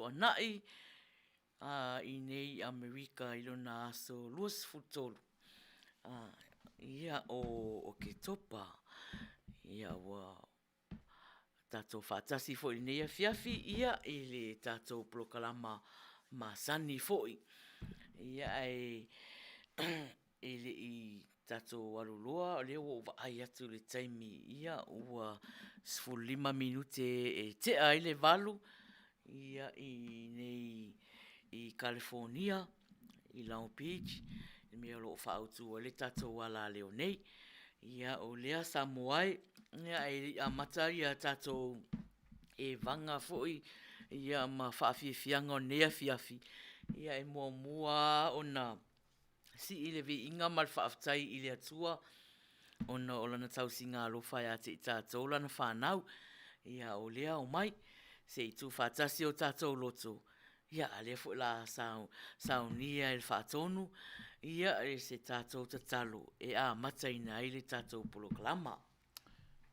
Toanai i nei Amerika i lona aso 23 ia o Oketopa. Ia ua tatou faatasi foi i lenei afiafi ia i le tatou polokalama masani foi. Ia ae e le i tatou alu loa o lea ua ou vaai atu i le taimi ia ua 15 minute e tea ai le 8 ia i nei i Kalifonia i Long Beach i le mea o lo o faautu ai le tatou alaleo nei. Ia o lea Samoa e, ia e le i amata ia tatou evaga foi ia ma faafiafiaga o lenei afiafi, ia e muamua lava ona sii le viiga ma le faafetai i le Atua ona o Lana tausiga alofa ia te i tatou Lana fanau. Ia o lea omai se i tuufaatasi o tatou loto, ia a lea foi o le a saunia e le faatonu ia se tatou tatalo e amataina ai le tatou polokalama.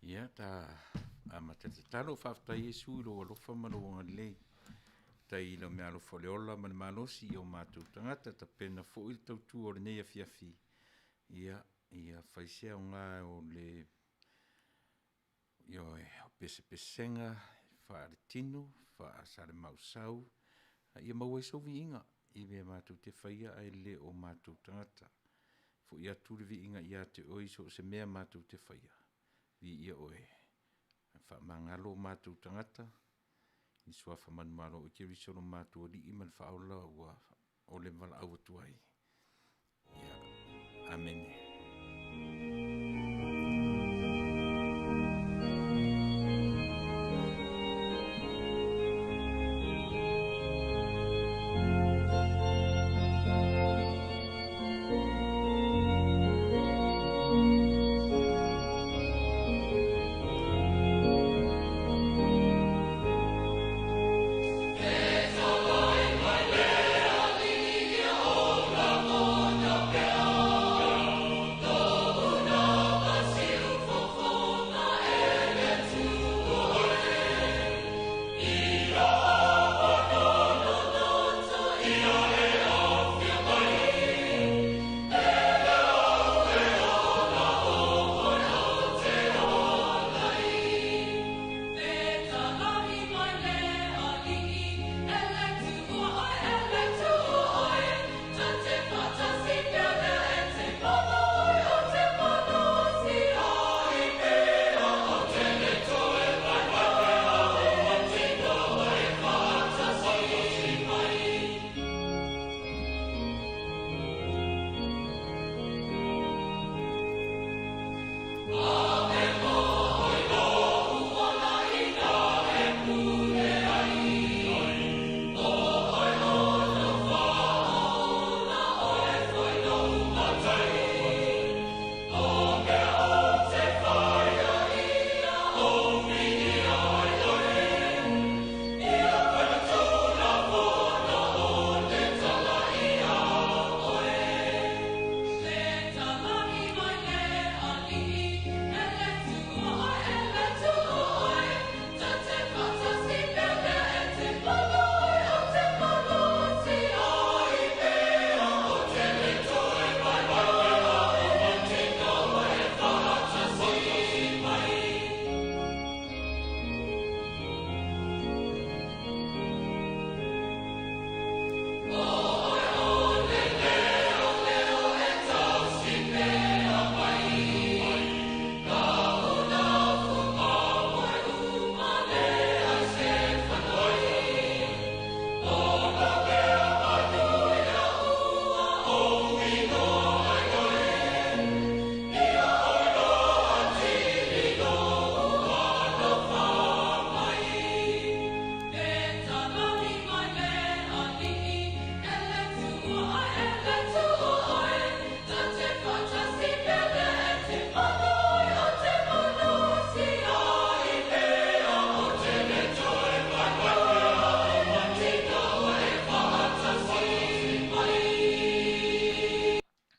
Ia, ta amata i le tatalo. Faafetai Iesu i lou alofa ma lou agalelei. Faafetai i lau meaalofa o le ola ma le malosi i o matou tagata. Tapena foi le tautua o lenei afiafi. Ia, ia fai se aoga o le Ioe, o pesepesega faaletino, faasalemausau, a ia maua ai sou viiga i mea matou te faia ae le o matou tagata. Foi atu le viiga ia te oe i so o se mea matou te faia, viia oe. Faamagalo o matou tagata i le Suafa manumalo o Keriso lo matou Alii ma le Faaola ua o le valaau atu ai. Ia, amene.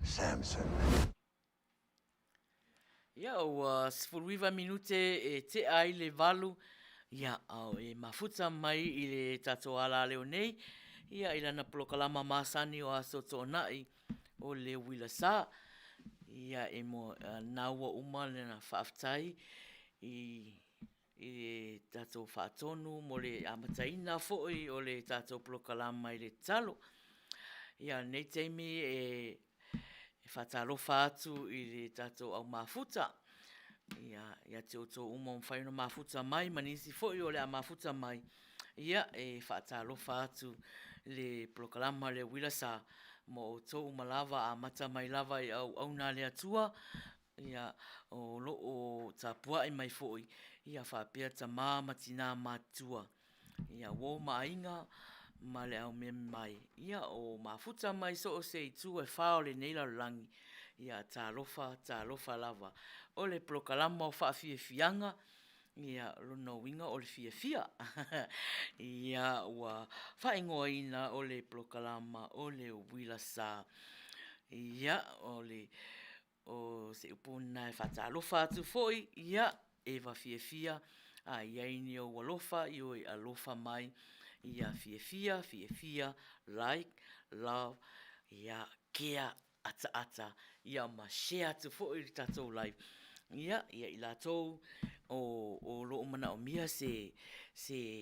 Samson. Ia, ua 19 minute e tea ai le valu. Ia, a o e mafuta mai i le tatou alaleo nei, ia i lana polokalama masani o Aso Toonai o le Uila Sa. Ia, e mo, na ua uma lana faafetai i i le tatou faatonu mo le amataina foi o le tatou polokalama i le tatalo. Ia, o lenei taimi e faatalofa atu i le tatou au mafuta, ia, ia te outou uma ua mafai ona mafuta mai ma nisi foi o le a mafuta mai, ia, e faatalofa atu le polokalama le Uila Sa mo outou uma lava, amata mai lava i auauna a le Atua, ia, o lo o tapuai mai foi, ia faapea tama ma tina matutua, ia uo ma aiga ma le au mea mai, ia o mafuta mai so o se itu e fa o lenei lalolagi, ia talofa, talofa lava. O le polokalama o faafiafiaga, ia o lona uiga o le fiafia. Ia ua faaigoaina o le polokalama o le uila sa. Ia o le O se upu lena e faatalofa atu foi, ia, Eva fiafia, a i ai ni ou alofa, ioe alofa mai, ia fiafia, fiafia, like, love, ia, kea, ataata, ia ma share atu foi le tatou live, ia, ia i latou o lo o manaomia se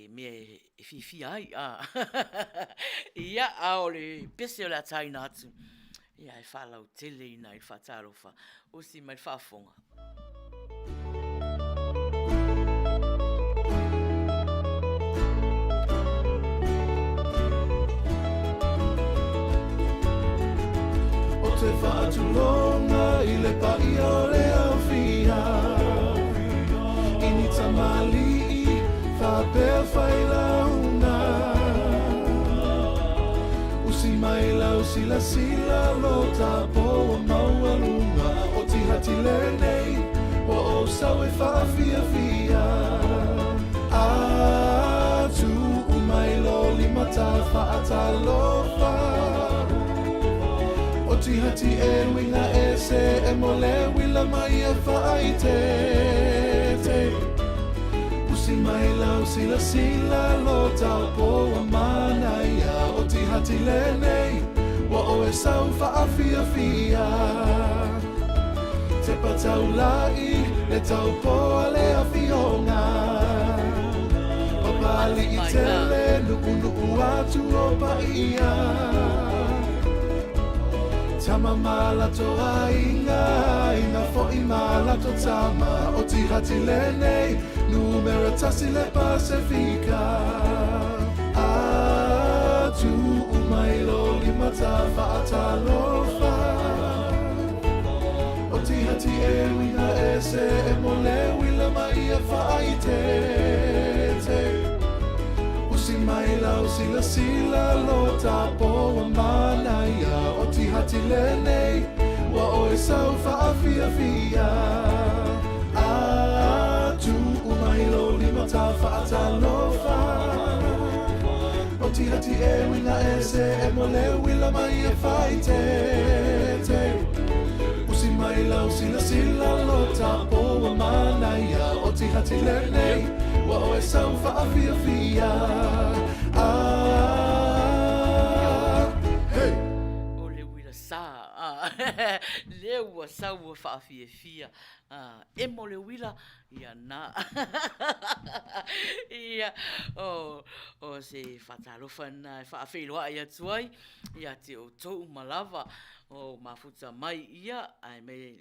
mea e fiafia ai, a. Ia, a o le pese o le a taina atu, ia e faalauteleina ai le faatalofa, usi mai le faafofoga. O te whaatulonga i le paia o le awhia I ni tamalii whapea whai launa Usi mai lau silasila lo tapoa maualuga O tihati lenei ua ou sau e faafiafia A tuu mai lo limata faatalofa O tihati e uiga ese e mo le uila mai e faaitete Usi mai lau silasila lo tapoa manaia O tihati lenei ua oe sau faafiafia Tepa taula'i le taupoa le afioga Papali'i tele nu'unu'u atu o paia Tama ma lato aiga, aiga foi ma lato tama O tihati lenei, numera tasi le Pasefika A tuu mai lo limata faatalofa O tihati e uiga ese e mo le uila mai e faaitete Usi mai lau silasila lo tapoa manaia O tihati lenei ua oe sau faafiafia A tuu mai lo limata faatalofa O tihati e uiga ese e mo le uila mai e faaitete Usi mai lau silasila lo tapoa manaia O tihati lenei ua oe sau faafiafia Ah, hey! O le uila sa, lea ua sau ua faafiafia. Emo le uila, ia na. Ia, o, o se faatalofa lena e faafeiloai atu ai ia te outou uma lava o mafuta mai, ia, ae me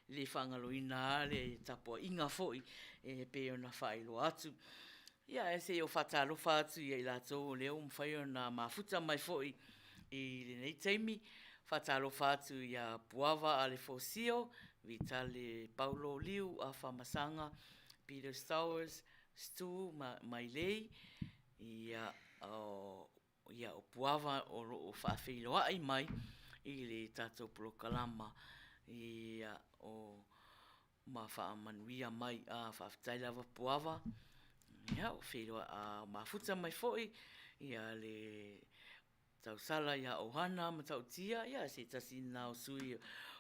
le faagaloina lava le tapuaiga foi e pei ona faailoa atu. Ia, ae se i ou faatalofa atu ia i latou o lea ua mafai ona mafuta mai foi i lenei taimi. Faatalofa atu ia Puava Alefosio, Vitale Paulo Liu, Afa Masaga, Peter Stowers, Stu Mailei, ia, o, ia, o Puava o lo o faafeiloai mai i le tatou polokalama, ia, o, ma faamanuia mai. A, faafetai lava Puava, ia, ua feiloai, a, mafuta mai foi, ia, le Tausala ia Ohana Matautia, ia se tasi lena o sui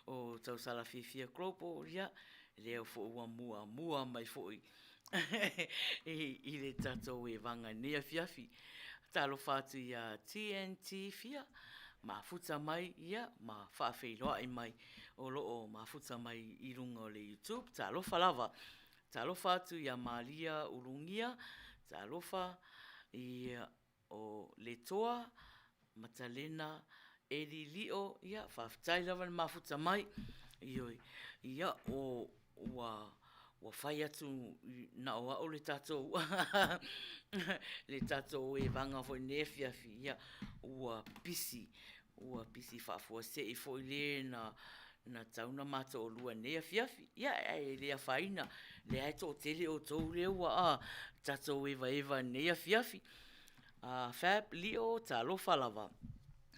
o Tausala Fiafia Global, ia, lea foi ua muamua mai foi. I le tatou evaga i lenei afiafi. Talofa atu ia TNT Fia, mafuta mai ia ma faafeiloai mai o lo o mafuta mai i luga o le YouTube. Talofa lava. Talofa atu ia Malia Ulugia, talofa ia o Letoa, Matalena, Eli Lio, ia faafetai lava le mafuta mai. Ioe, ia o ua ua fai atu na o au le tatou le tatou evaga foi i lenei afiafi, ia ua pisi, ua pisi faafuasei foi le na na tatau ona ma toalua i lenei afiafi. Ia ae le afaina, o lea lava e toatele outou lea ua tatou evaeva i lenei afiafi. Fab Lio, talofa lava,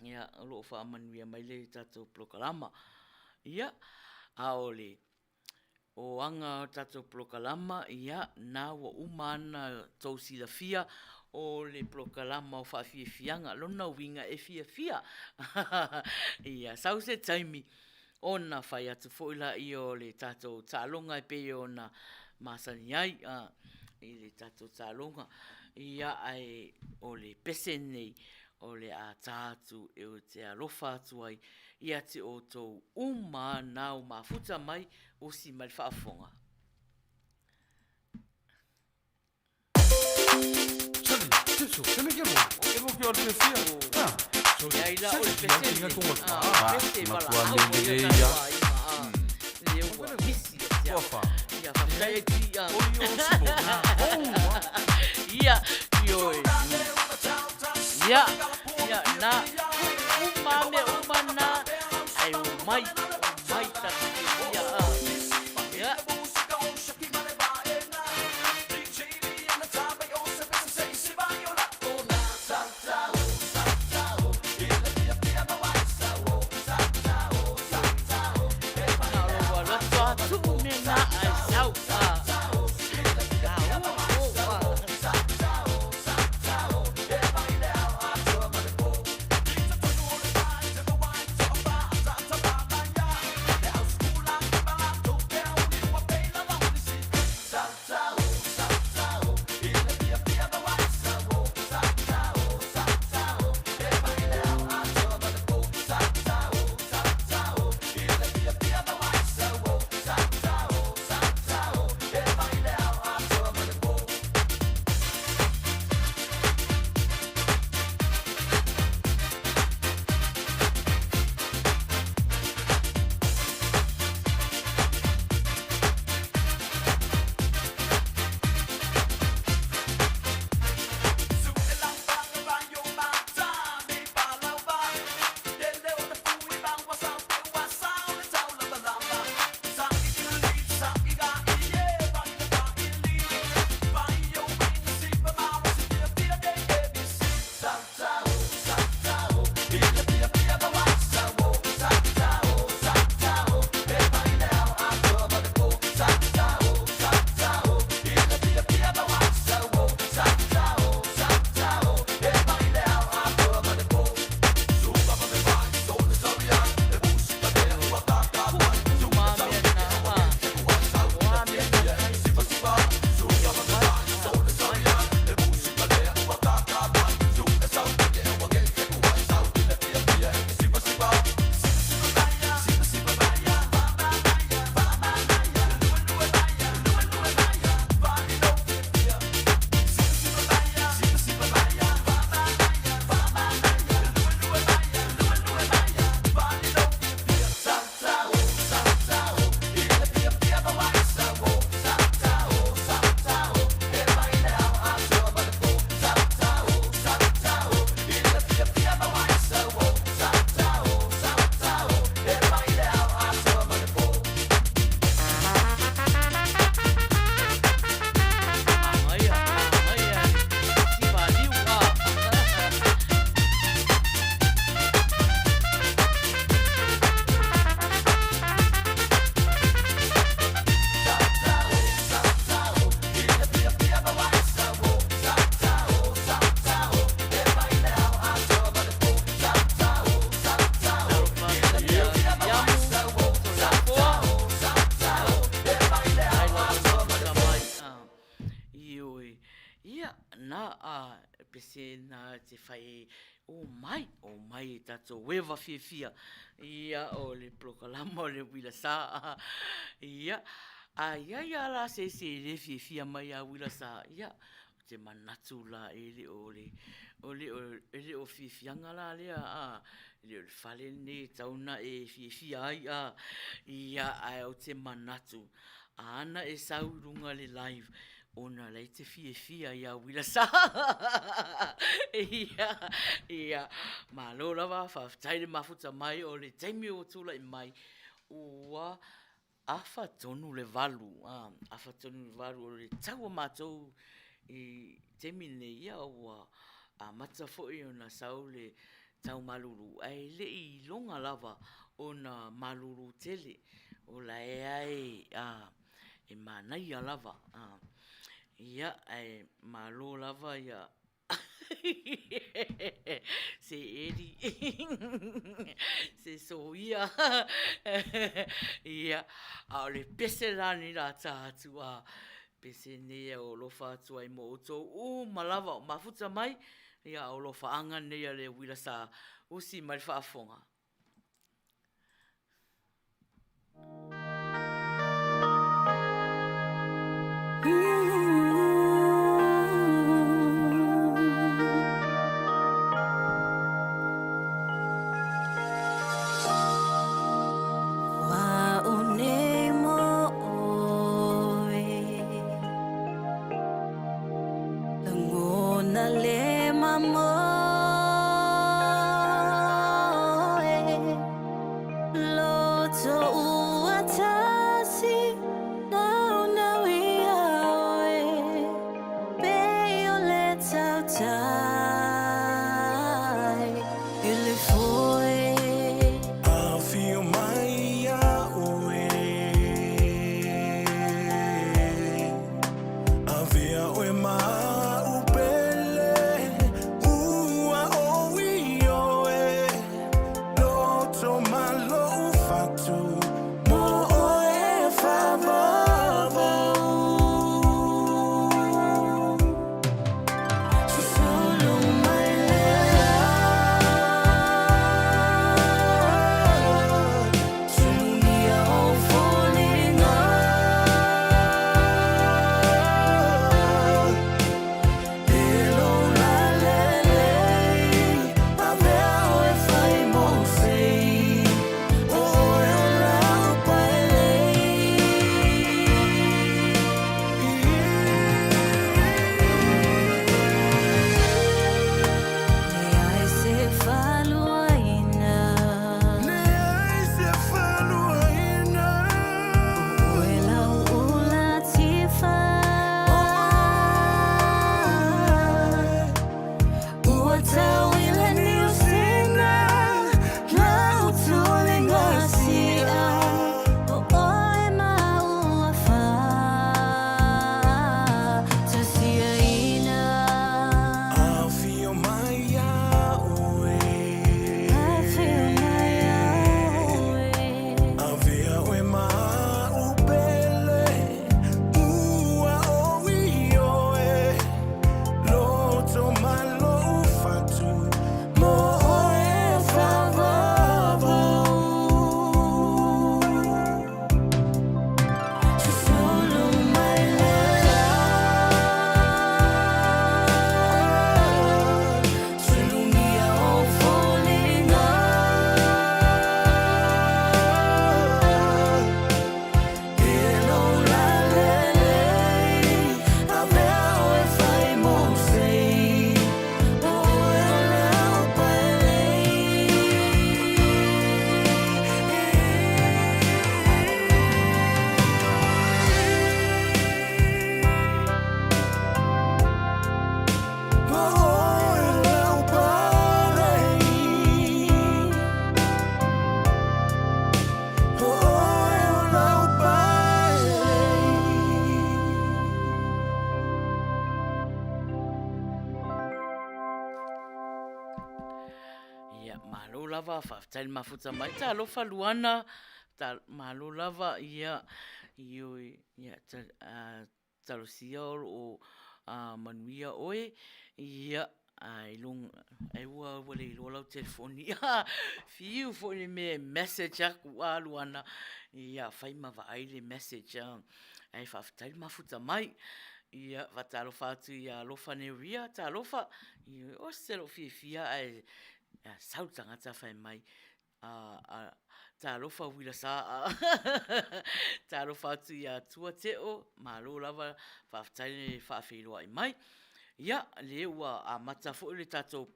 ia o lo o faamanuia mai le tatou polokalama. Ia, a o le o aga o le tatou polokalama, ia, lena ua uma lava ona outou silafia o le polokalama o faafiafiaga. O lona uiga e fiafia. Ia sau se taimi ona fai atu foi lea o le tatou taaloga e pei ona masani ai i le tatou taaloga. Ia, ae o le pese lenei o le a ta atu ou te alofa atu ai ia te outou uma lava na ua mafuta mai, usi mai le faafofoga. pese na te fai o mai, o mai e tatou eva fiafia ia o le polokalama o le uila sa. Ia, a i ai lava la se isi e le fiafia mai ia uila sa, ia, ou te manatu la e le o le, e le o fiafiaga la lea a, e le o le fale lenei e tatau ona e fiafia ai a. Ia, ae ou te manatu, a na e sau i luga o le live, ona o la e te fiafia ia Uilasa. Ia, ia, malo lava, faafetai le mafuta mai, o le taimi ua tulai mai, ua afa tonu le 8, afa tonu le 8, o le tau o matou i le taimi lenei, ia ua amata foi ona sau le tau malulu, ae le i iloga lava ona malulu tele, o la e lava e manaia lava. Ia, ae malo lava se Eli, se soia. Ia, a o le pese la lenei o le a ta atu, a pese lenei e alofa atu ai mo outou uma lava o mafuta mai, ia o alofaaga nei a le uila sa usi mai le faafofoga. Afio mai ia oe Avea oe ma au pele Ua oi oe Loto ma lou fatu Mo oe faavavau Ia, malo lava, faafetai le mafuta mai. Talofa Luana, ta, malo lava, ia, ioe, ia, ta, talosia o lo o manuia oe, ia. Ai luga, ai ua ua le iloa lau telefoni. Fiu foi le mea e message aku alu ana, ia fai ma vaai le message ae faafetai le mafuta mai. Ia faatalofa atu ia Alofa Neria, talofa, osse lou fiafia ae sau le tagata fai mai, Talofa uila sa. Talofa atu ia Tua Teo, malo lava faafetai le faafeiloai mai. Ia, lea ua amata foi le tatou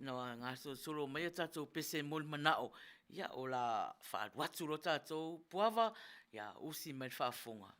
na gasolosolo mai a tatou pese mo le manao, ia o le a faaalu atu loa tatou Puava, ia usi mai le faafofoga.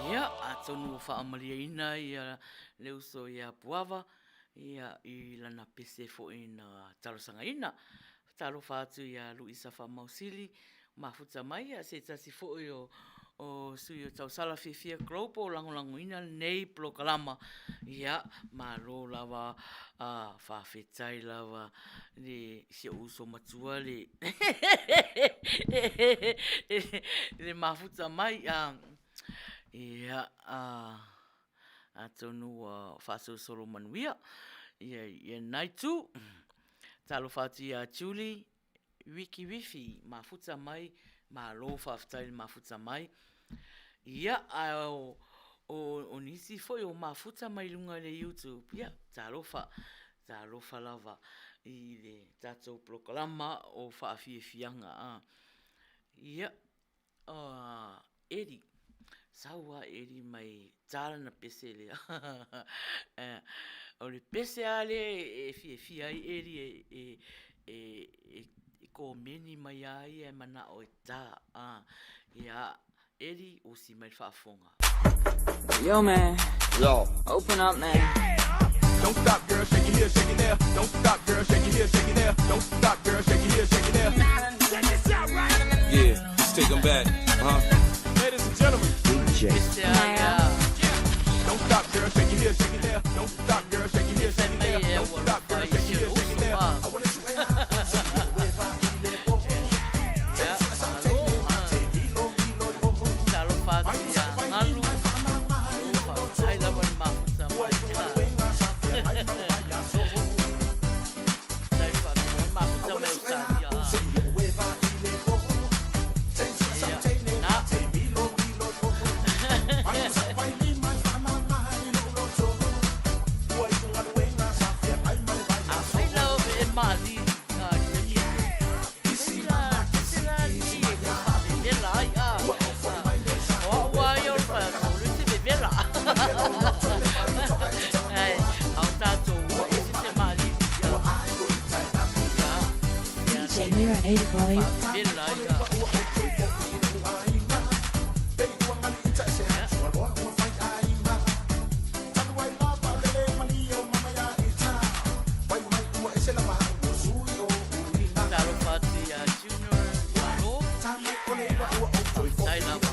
Ia, atonu ua faamalieina ia le uso ia Puava ia i lana pese foi na talosagaina. Talofa atu ia Luisa Faamausili, mafuta mai ia se tasi foi o o sui o Tausala Fiafia Global lagolagoina lenei polokalama. Ia, malo lava a faafetai lava le si ou uso matua le le mafuta mai. Ia, atonu ua faasolosolo manuia ia ia lena itu. Talofa atu ia Julie Wikiwifi, mafuta mai, malo faafetai le mafuta mai. Ia, ae o, o, o nisi foi o mafuta mai luga i le YouTube, ia, talofa, talofa lava i le tatou polokalama o faafiafiaga. A. Ia, o Eddie, sau lava Eddie mai ta lana pese lea. O le pese lava lea e fiafia ai Eddie e, e, e, e komeni mai lava ia e manao e ta. Ia, Eddie, usi mai le faafofoga. Yo, man. Yo. Open up, man. Don't stop, girl, shake it here, shake it there. Don't stop, girl, shake it here, shake it there. Don't stop, girl, shake it here, shake it there. Yeah, let's take 'em back, huh? Ladies and gentlemen, Pese lava lea. don't stop, girl, shake it here, shake it there. Don't stop, girl, shake it here, shake it Fai there. mai e Don't ua stop, alofa girl, i shake si it here, shake it uso there. a. I wanna Ia, malo. Talofa atu ia Galu. Faafetai lava le mafuta mai. Tai faapea mai mafuta mai Australia. Ia, na. Afai la e malie i le taimi lenei, pese la lenei e te faavevela ai, a. O au lava ia o le fai atu, o lea e te vevela. Ae, a o tatou ua ese se malili. Ia, DJ Mira 85. faavevela ai, a. Talofa atu ia Junior Malo. Faafetai lava.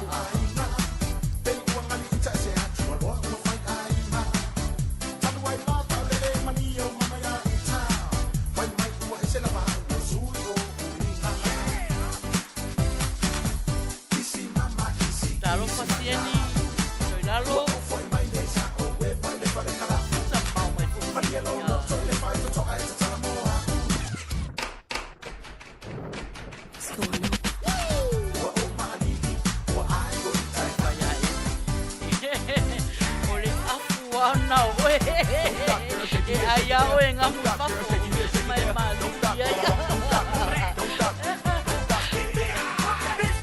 Talofa Sieni, Toilalo. Puta mau mai foi. What's going on? Fai ae. O le afu ana oe. E ai a oe ngamu i fafo. Mai malili ai.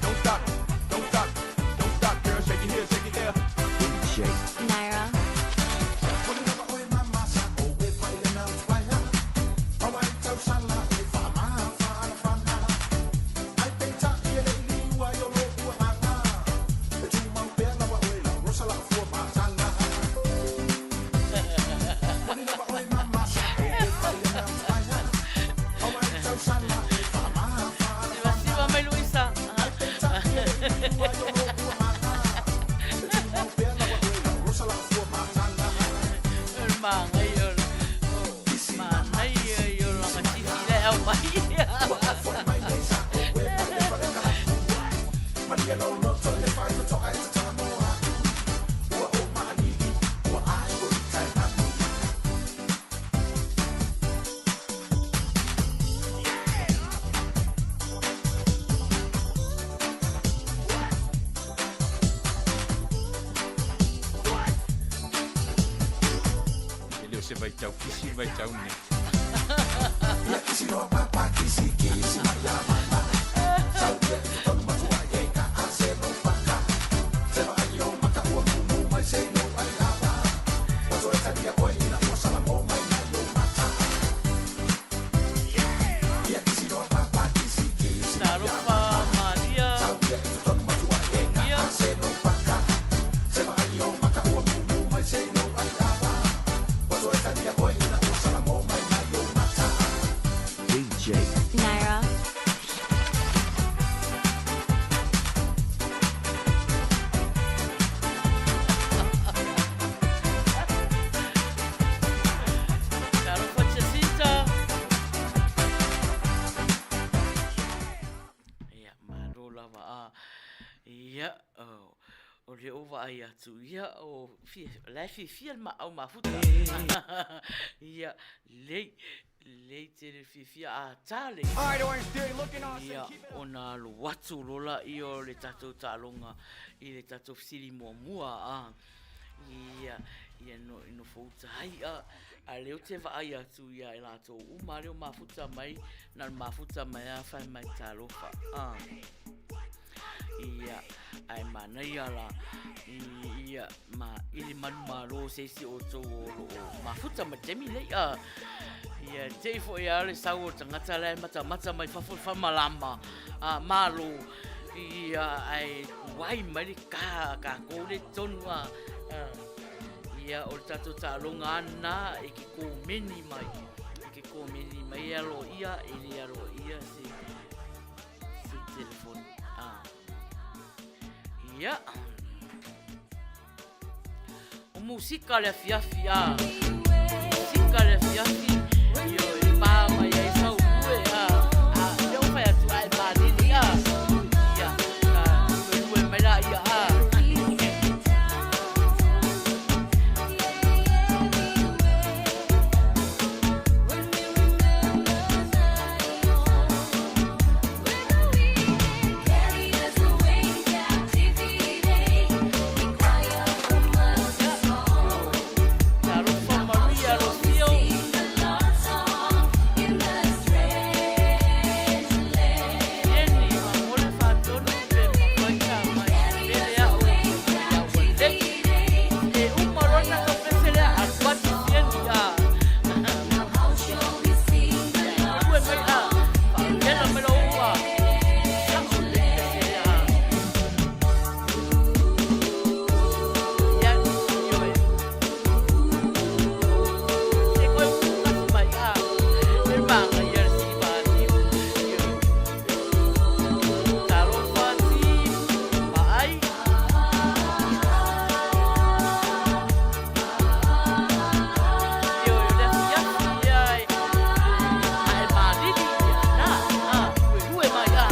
Don't stop, don't stop, don't stop, girl, shake it here, shake it there. Naira. Sivasiva mai Luisa. se vaitau kisi le vaitau lenei. Talofa Maria. Ia. DJ Naira. Talofa Jacinta. Ia, malo lava a. Ia, oh, o le o vaai atu, ia, o, fia, la e fiafia le maau mafuta. Ia, lei, lei tele fiafia a tale. Ia, ona alu atu lola ia o le tatou taaloga i le tatou fesili muamua a. Ia, ia no, i nofouta ai a, a lea ou te vaai atu ia i latou uma lea o mafuta mai, na o le mafuta mai lava fai mai talofa. A. Ia, ae manaia la, ia, ma i le manumalo o se isi o outou o lo o mafuta ma le taimi nei, a. Ia, te i foi lava le sau o le tagata la e matamata mai fafo i le faamalama, a, malo, ia, ae tuai mai le ka a kākou lea i totonu, a. Ia, o le tatou taaloga lava lena e ke kōmeni mai, e ke kōmeni mai e aloaia, e le aloaia se se telefoni. Ah. Ia. O musika le afiafi, ah. Musika le afiafi. Io e pā mai ai sau ue, ah. Ah, lea ua fai atu ae malili, ah. Ia, ka luelue mai la ia, ah. Talofa Maria Rocío. Jenny, ma mo le faatonu pe mafai ka mai pele a'u ia ua lei. E uma loa le tatou pese lea, alu atu Jenny a. Ue mai a, faapena mai lou a. Sa'o lelei pese lea a. Ia, ioe. Se koe kasi mai a. E māngaia le siva niu. Ioe. Talofa ti, vaai. Ioe, o le afiafi ia e, ae malili ia na, a, luelue mai a.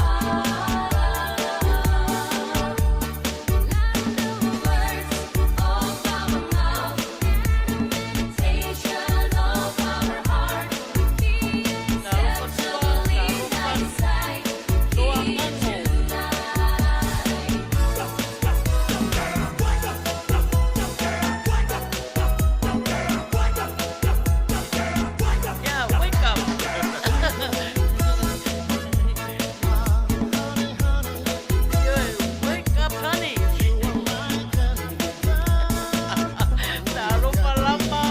Talofa sua, talofa loa mamo. Yeah, wake up. Yeah, wake up, honey. Talofa lama.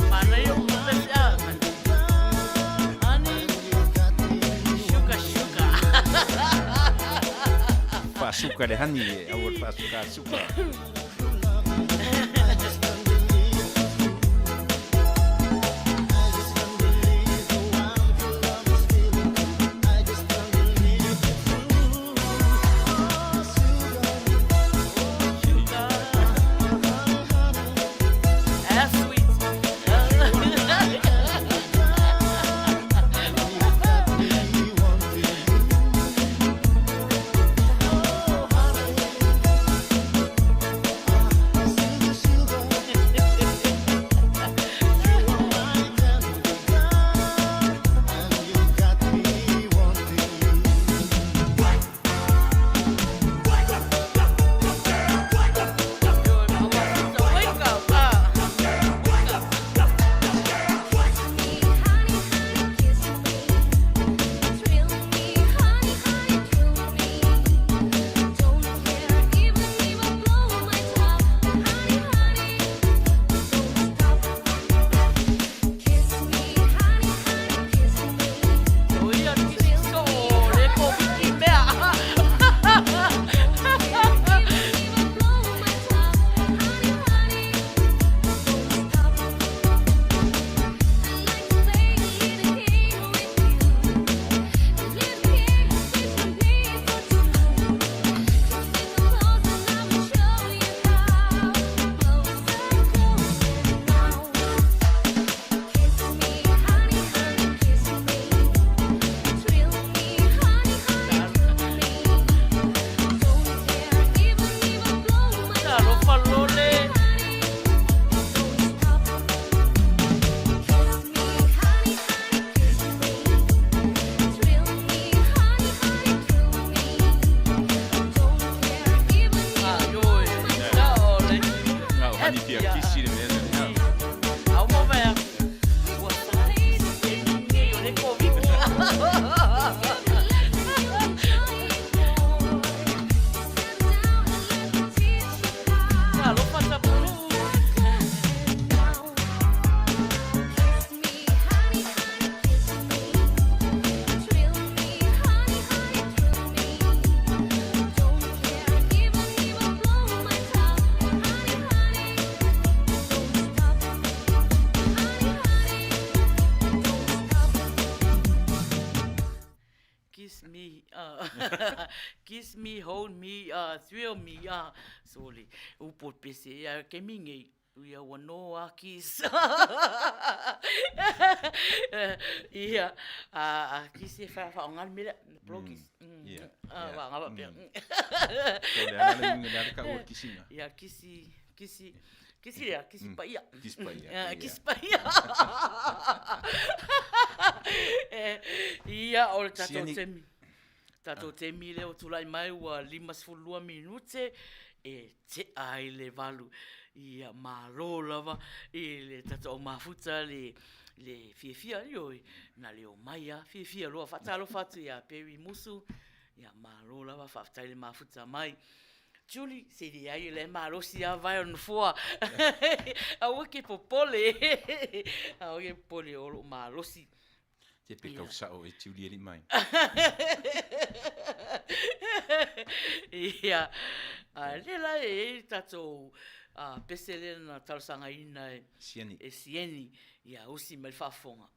Manaia o pese a. Honey, sugar, sugar. Faasuka le hani e, aua le faasuka a suka. Sugar. Ah, sweet. me, kiss me, hold me, thrill me, sole, upu o le pese, ia kemi nei, ia ua no a kiss. Ia, a kiss e whaonga le mea lea, bloggies. Ia, ia. Whaonga wapea. So le ala le uiga le ala ka ua kisinga. Ia, kisi, kisi, kisi lea, kisi paia. Kisi paia, ia. Kisi paia. Ia, o le tatou taimi. Tatou taimi lea ua tulai mai ua 52 minute e tea ai le 8. Ia, malo lava i le tatou au mafuta le le fiafia, ioe, na le omai lava, fiafia loa. Faatalofa atu ia Perry Musu, ia malo lava, faafetai le mafuta mai. Julie, se leai, o la e malosi lava vae o le nofoa. Aua ke popole. Aua ke popole, o loo malosi. Te pe kau sao e Julie e mai. Ia, le la e i tatou pese lea na talosagaina e Sieni. E Sieni, ia usi mai le faafofoga.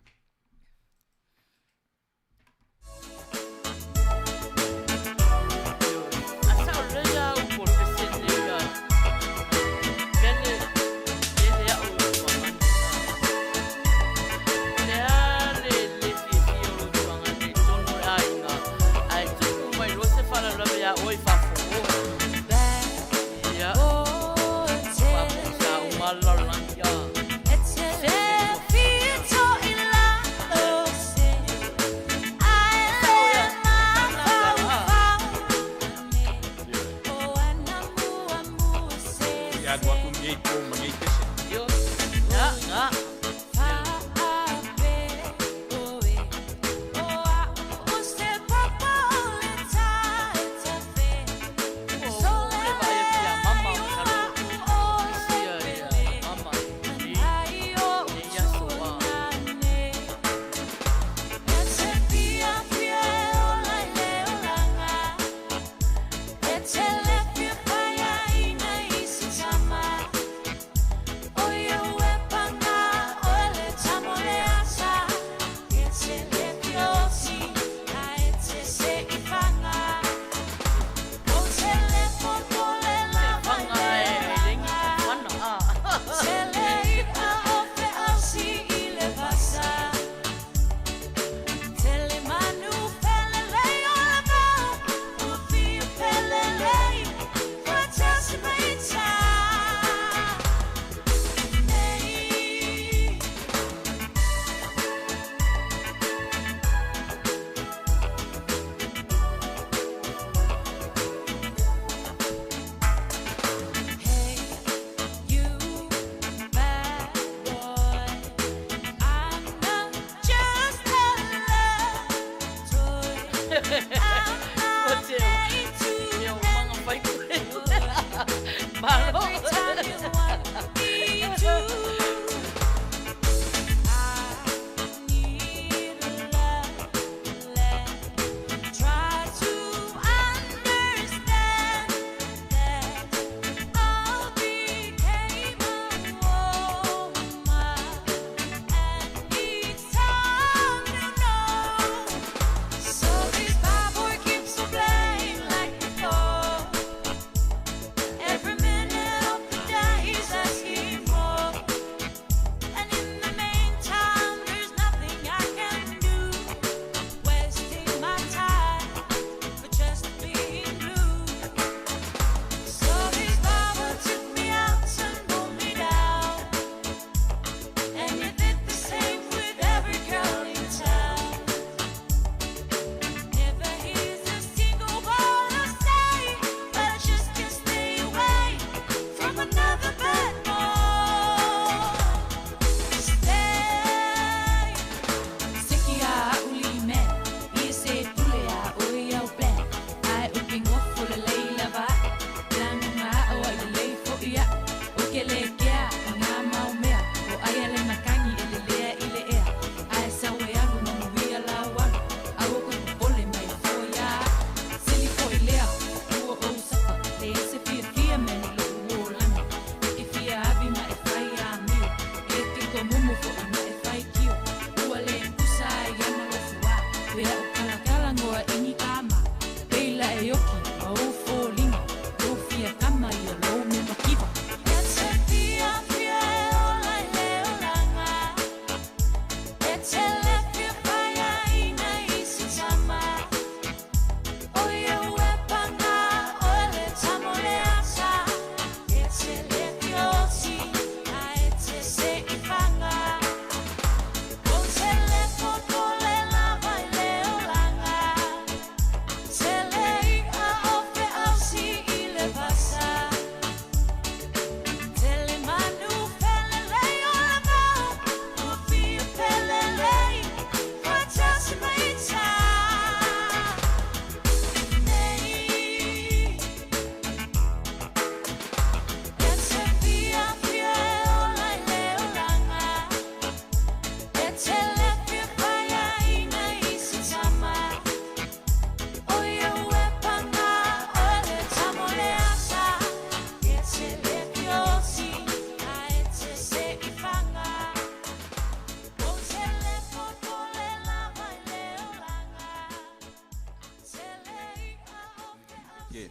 Ke,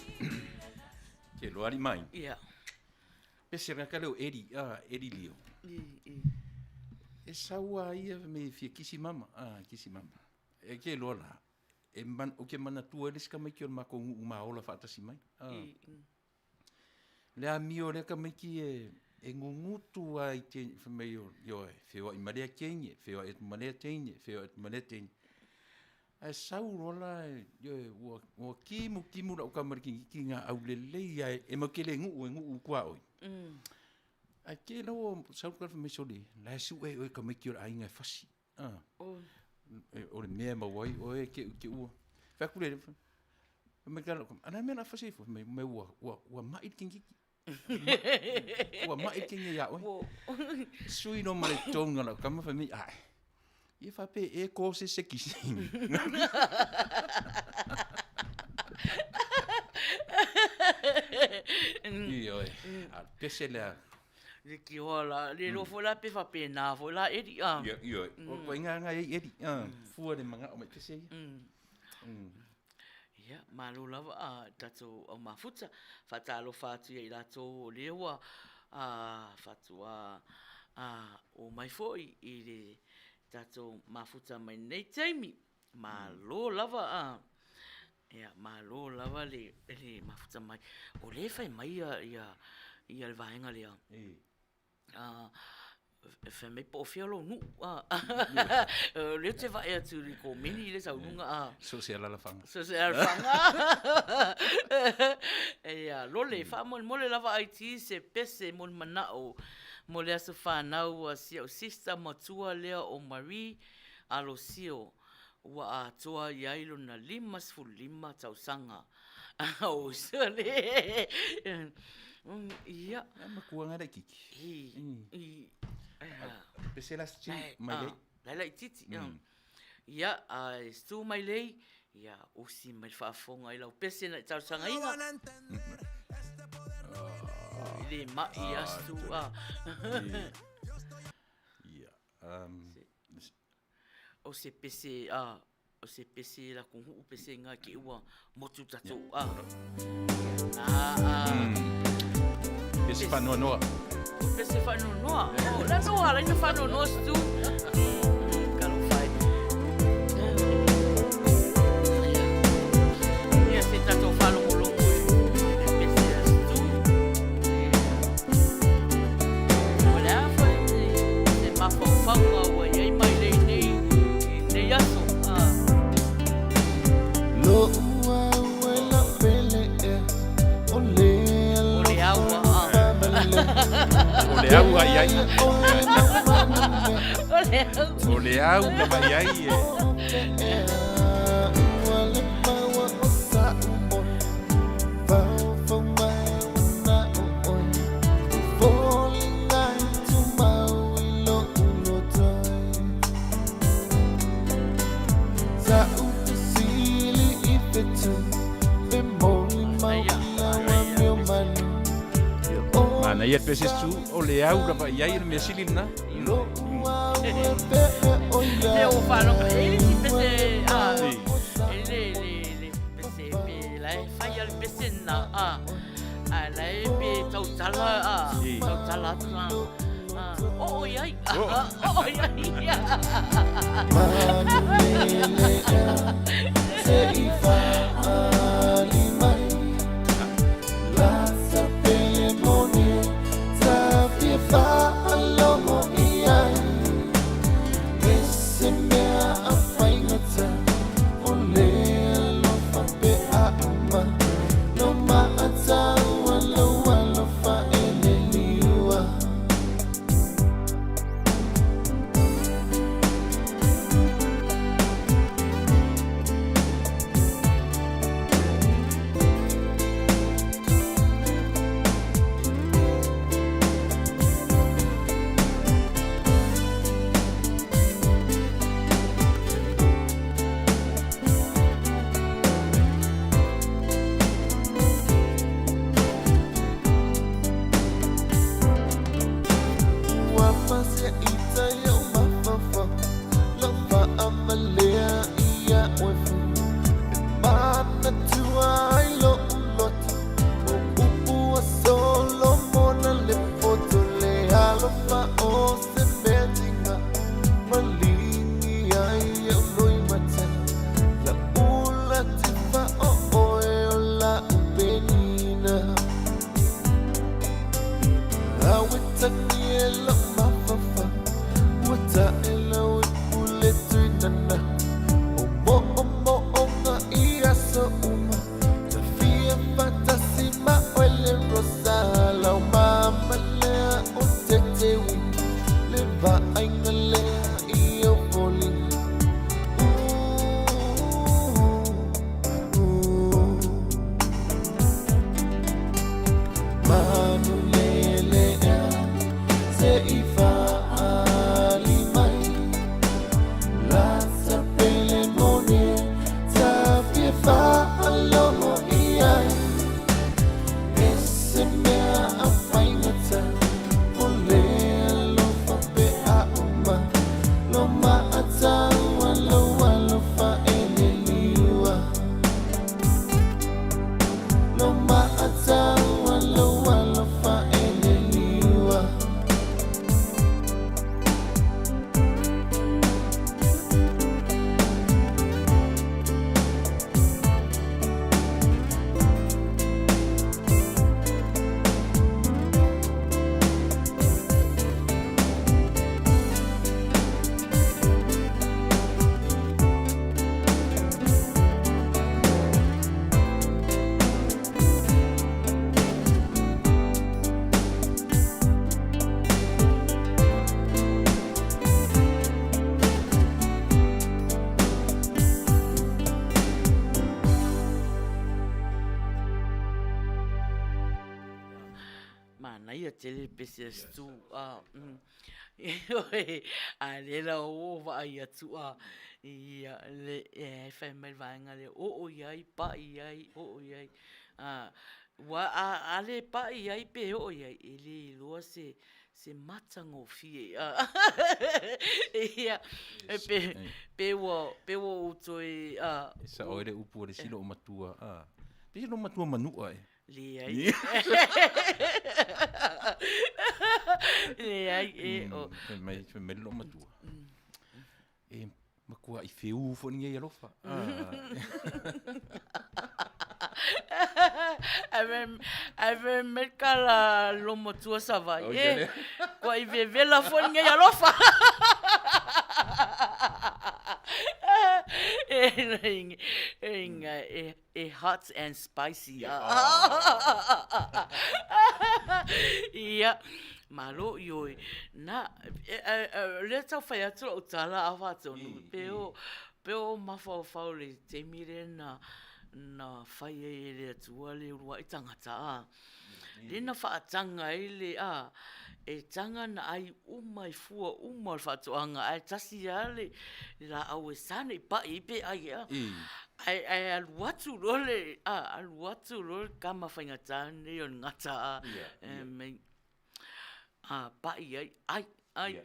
ke loa ali mai. Ia. Pese le gata leo Eri, a, Eri Lio. I, i. E sau a ia me fia kisi mama, a, kisi mama. E ke loa la, e man, o ke manatua le isi tamaiti o le matou nuu ma ola faatasi mai. A. I, i. Le amio o lea tamaiti e, e gugutu a i te, fai mai o, ioe, feoai ma lea teine, feoai atu ma lea teine, feoai atu ma lea teine. Ae sau loa la, ioe, ua, ua timu timu lau tama i le tamaititi na aulelei lava e matou te le nuu, e nuu i tuaoi. Ae te la ua sau le tagata fai mai, sole, la e sue oe e tamaiti o le aiga e fasi. O le mea e maua ai oe te i te ua. Fai atu lea, fai mai lau tama, a o le a le mea o le a fasi ai fua? Fai mai, ua, ua, ua mai le tamaititi. Ua mai le teine ia oe. Sui loa ma le tone o lau tama fai mai, ae, ia faapea ea e to se se kisi. Ioe, a le pese lea. Le tioa la, le iloa foi la pe faapena foi la Eli a. Ioe, ioe, o ina na i ai Eli, fua le manao mai pese ia. Ia, malo lava a tatou au mafuta. Faatalofa atu ia i latou o lea ua faatoa omai foi i le tatou mafuta mai lenei taimi. Malo lava a, ia, malo lava le mafuta mai. O lea e fai mai ia le vaega lea. Fai mai po o fea lou nuu. O lea ou te vaai atu i le komeni lea e sau i luga. So se alalafaga. So se alalafaga. Ia, lole, faamolemole lava IT se pese mo le manao mo le aso fanau a si au sister matua lea o Marie Alosio ua atoa i ai lona 55 tausaga. Oh, sole. Ia. E matua ngai laititi. I. Pese la stu mai lei. Lai laititi. Ia, a e stu mai lei, ia usi mai le faafofoga i lau pese na i talosagaina. I le mai a stu a. Ia. O se pese a o se pese la ku huu pese nga ke ua motu tatou a. Na a. Pese whanoanoa. O pese whanoanoa. O la no ala ina whanoanoa stu. Kalo whai. Ia se tatou whalongolongo i le pese a stu. O le a foi se mafaufauga ua i ai mai lei nei i lenei aso. Lo'u au e lau pele ea O le O le au a. O le au a i ai. O le au. O le au lava i ai e. Manaia le pese su, o le au lava i ai o le mea sili lena. E o whanau, e le si pese, a, e le, le, le pese, pe, la e whai a le pese na, a, a la e pe tautala, a, tautala atu na, a, o o i ai, a, o o i ai. le tuinana O mo'omo'oga i aso uma Ta fia faatasi ma oe le Rosa Lau mama lea o tete uma Le vaaiga lea i ou foliga Manu lele ea se i faaali mai Lata pele moni ta fia faalogo i ai E se mea a faigata O le alofa pe a uma Lo maataua lou alofa e le liua Lo maataua lou alofa e le liua. Manaia tele le pese a Stu. Ioe, a lea la ua ou vaai atu a, ia, le, e fai mai le vaega lea, oo i ai, pai i ai, oo i ai. Aua a le pai i ai pe oo i ai, e le iloa se se matagofie. Ia, e pe, pe ua, pe ua ou toe. E sao ai le upu a le isi loomatua, a, pei se loomatua manua ea. Leai. Leai e o. Fai mai, fai mai le loomatua, e matuai feu foi lenei alofa. Ae fai mai le tala a le loomatua Savaii, e, tuai vevela foi lenei alofa. E, e hot and spicy. Ia, malo ioe. Na, lea tau fai atu lau tala a faatonu, pe o, pe o mafaufau i le taimi lea na, na fai ai e le Atua le uluai tagata, a. Lea na faataga ai le, a, e taga ona ai uma i fua uma o le faatoaga, ae tasi lava le laau e sa ne i pai ai pe ai ea. Ae, ae alu atu loa le, a, alu atu loa le tama faigata lenei o le gata, a, e mai, a pai ai, ai, ai,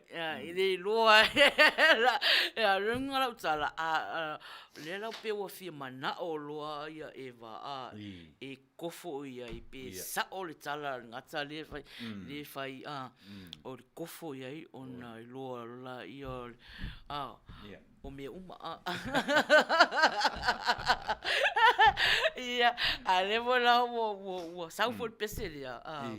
e le iloa e a luga lau tala, a, lea la pei ua fia manao loa ia Eva, a, e kofo i ai, pe sao le tala a le gata lea e fai, lea e fai, a, o le kofo i ai ona iloa laia o le, a, o mea uma, a. Ia, a lea foi la ua, ua, ua sau foi le pese lea, a,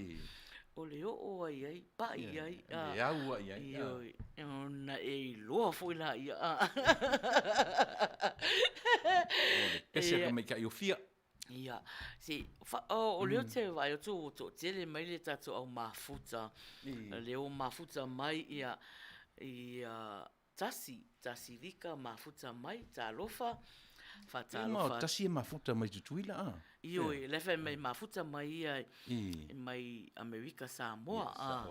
o le oo ai ai, pai ai, a. Le au ai ai, a. Ioe, ona e iloa foi laia, a. O le pese a ka maitaʻi o fia. Ia, se, o lea ou te vaai atu ua toatele mai le tatou au mafuta, lea ua mafuta mai ia, ia Tasi, Tasi Lika mafuta mai, talofa, faatalofa. E Tasi e mafuta mai Tutuila a? Ioe, la e fai mai mafuta mai ia mai Amerika Samoa a.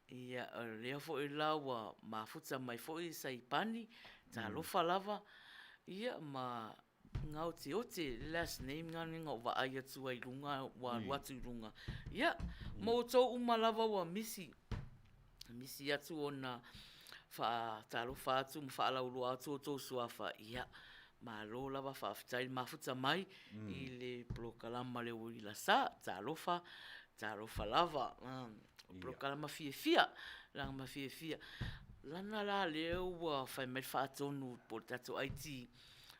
Ia, o lea foi la ua mafuta mai foi Saipani, talofa lava, ia ma Gaoteote last name na na ou vaai atu ai i luga ua alu atu i luga. Ia, ma outou uma lava ua misi, misi atu ona faatalofa atu ma faalauiloa atu outou suafa, ia, malo lava faafetai le mafuta mai i le polokalama le Uila Sa, talofa, talofa lava. O polokalama fiafia, lagama fiafia. Lana la lea ua fai mai le faatonu po o le tatou IT,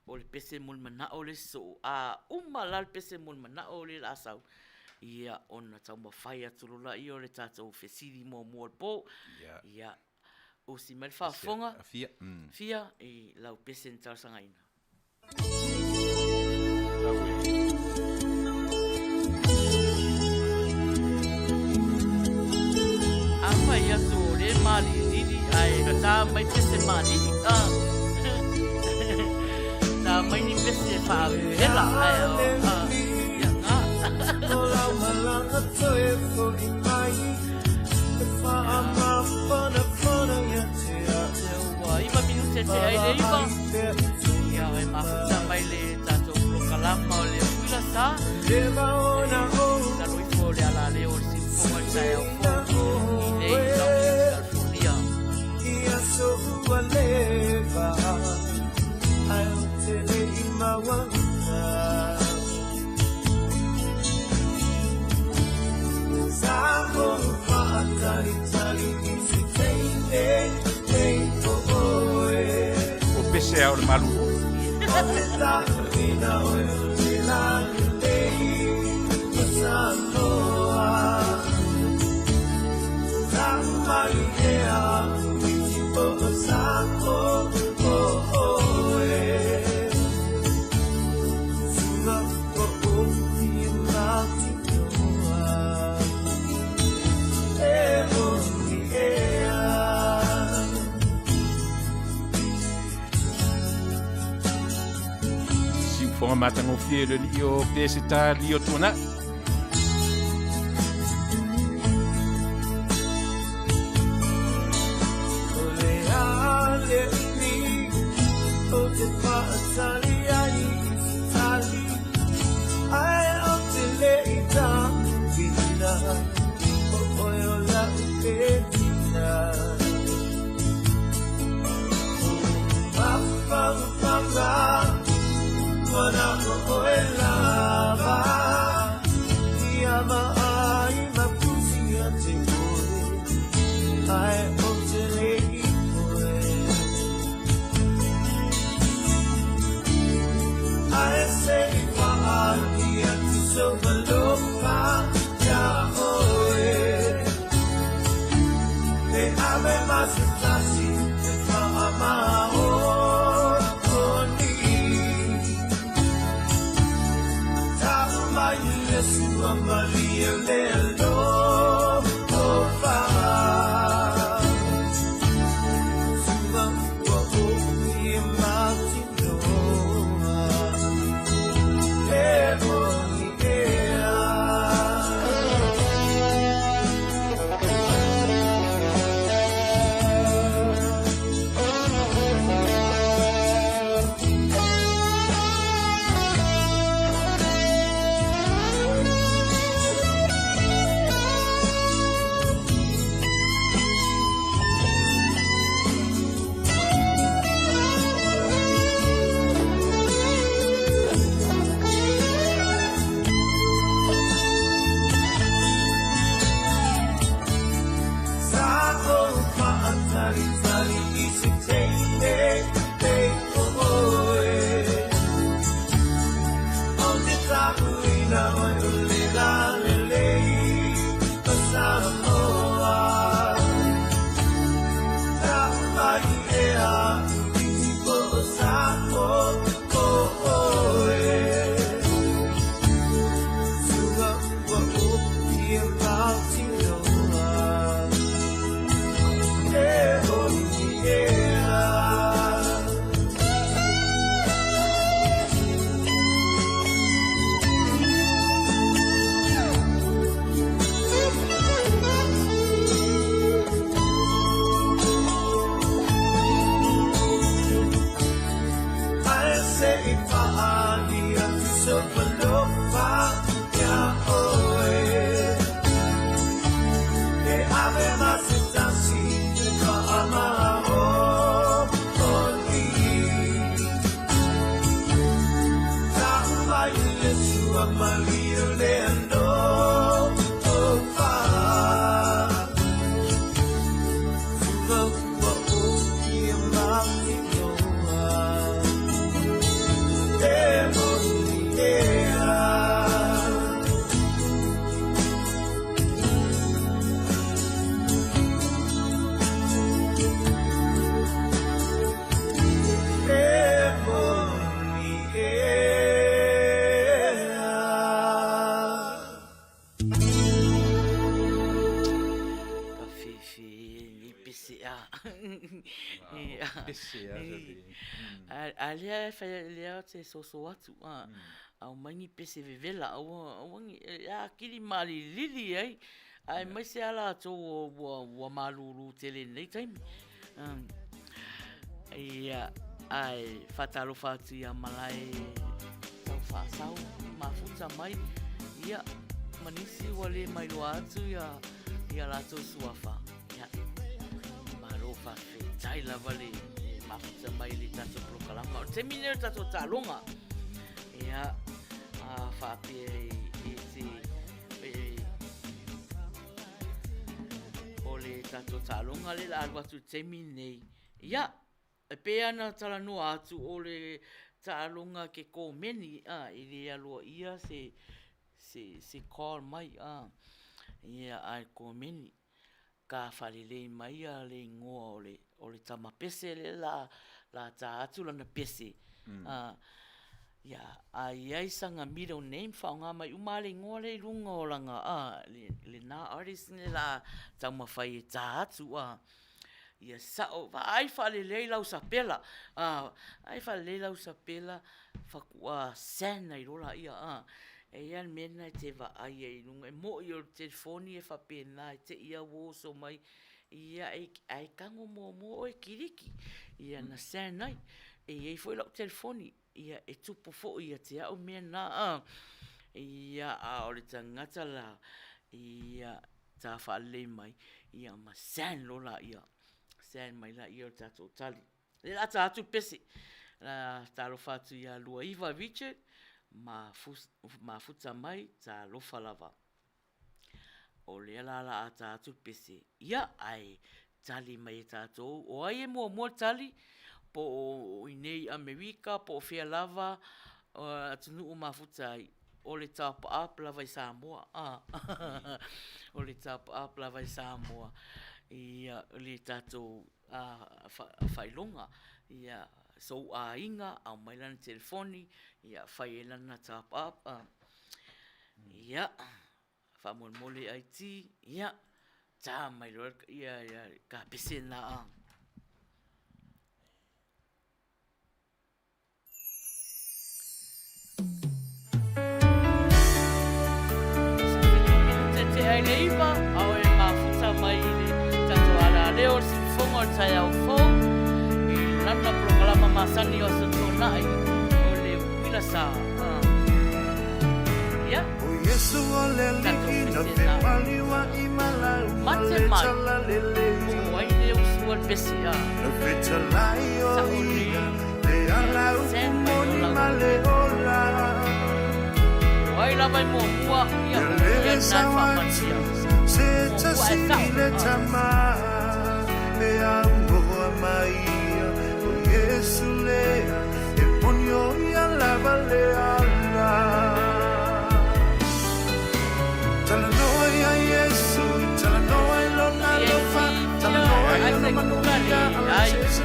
o le pese mo le manao le soo, a uma la le pese mo le manao lea o le a sau, ia ona taumafai atu loa lea o le tatou fesili muamua o le po, ia, Usi mai le faafofoga. Fia. Fia i lau pese na talosagaina. A fai atu o le malilili ae ta mai pese malili. Ah. Ta mai ni pese faavela ae ah. Ia ngā. O lau malanga toe fo'i mai E whaamafonafona ia te au Ua iva minute te ai le iva. Ia e mafuta mai le tatou polokalama o le Uila Sa. E lalo ifo o le alaleo o le siufoga i le taeao fou i nei i Long Beach, California. Ia so ua leva Ai o te le i maualuga Sa o whaatalitali i se teine Nei o oe O pese a o le malu. O te taʻuina oe o te lalelei o Samoa Taʻu mai ea iti o Samoa oe Sua ua ofi e mautinoa E oni ea Siufoga matagofie le alii o Peseta Lio Tuanai. O le a le umi o te whaatali ai i te tali Ai o te le i tāwhina O oe o lau e tina O mawhangawhanga Mana o oe lava Ia maai mapusi a te oe Ai o te le i oe Ai se i whaali atu so malofa ia oe E ave ma se tasi te whaamao oni Tau mai le sua maria le alofa Sua ua ofi e mautinoa E oni ea A lea e fai lea ou te soso atu, aumai ni pese vevela, aua aua ne i, e atili maalilili ai, aemaise lava latou ua malulu tele i lenei taimi. Ia, ae faatalofa atu ia Malae Taufaasau, mafuta mai, ia, ma nisi ua le mailoa atu ia latou suafa. Ia, malo faafetai lava le mafuta mai i le tatou polokalama. O le taimi lenei o le tatou taaloga, ia, a faapea e te, e, o le tatou taaloga lea o le a alu atu i le taimi lenei, ia, e pei lava ona talanoa atu o le taaloga a ke komeni, a, e le aloaia se call mai, a, ia, a e komeni. Ka faalelei mai le igoa o le o le tama pese lea la la ta atu lana pese a ia a i ai sana middle name faaaoga mai uma lava le igoa lea i luga o lana a lena artist lea o le a taumafai e ta atu a. Ia sao, vaai faalelei lau sapela, vaai faalelei lau sapela faatoa send ai loa laia a. E i ai lava le mea lena e te vaai ai i luga, e moni o le telefoni e faapena e te i lava ua oso mai, ia ae tago muamua oe kiliki ia ona send ai. E i ai foi lau telefoni, ia e tupu foi ia te au mea na a. Ia a o le tagata la, ia ta faalelei mai, ia ma send loa laia, send mai laia o le tatou tali. O lea o le a ta atu le pese, talofa atu ia Luaiva Richard, mafuta mai, talofa lava. O lea la o le a ta atu le pese, ia ae tali mai e tatou, o ai e muamua le tali, po o i inei i Amerika po o fea lava atunuu mafuta ai, o le top up lava i Samoa. O le top up lava i Samoa i le tatou faailoga. Ia sou aiga, aumai lana telefoni, ia fai ai lana top up. Ia, faamolemole IT, ia, ta mai loa le kapese lena. Tea i le 9, a o e mafuta mai i le tatou alaleo o le siufofoga o le taeao fou i lana polokalama masani o Aso Toonai o le Uila Sa. Ia. Tatou pese na. Mate mai. O ai le usu o le pese a. Sa'o nei. Send mai o lau. O ai lava e muamua, ia o ia lena e faamanuia. Muamua ae sa'o.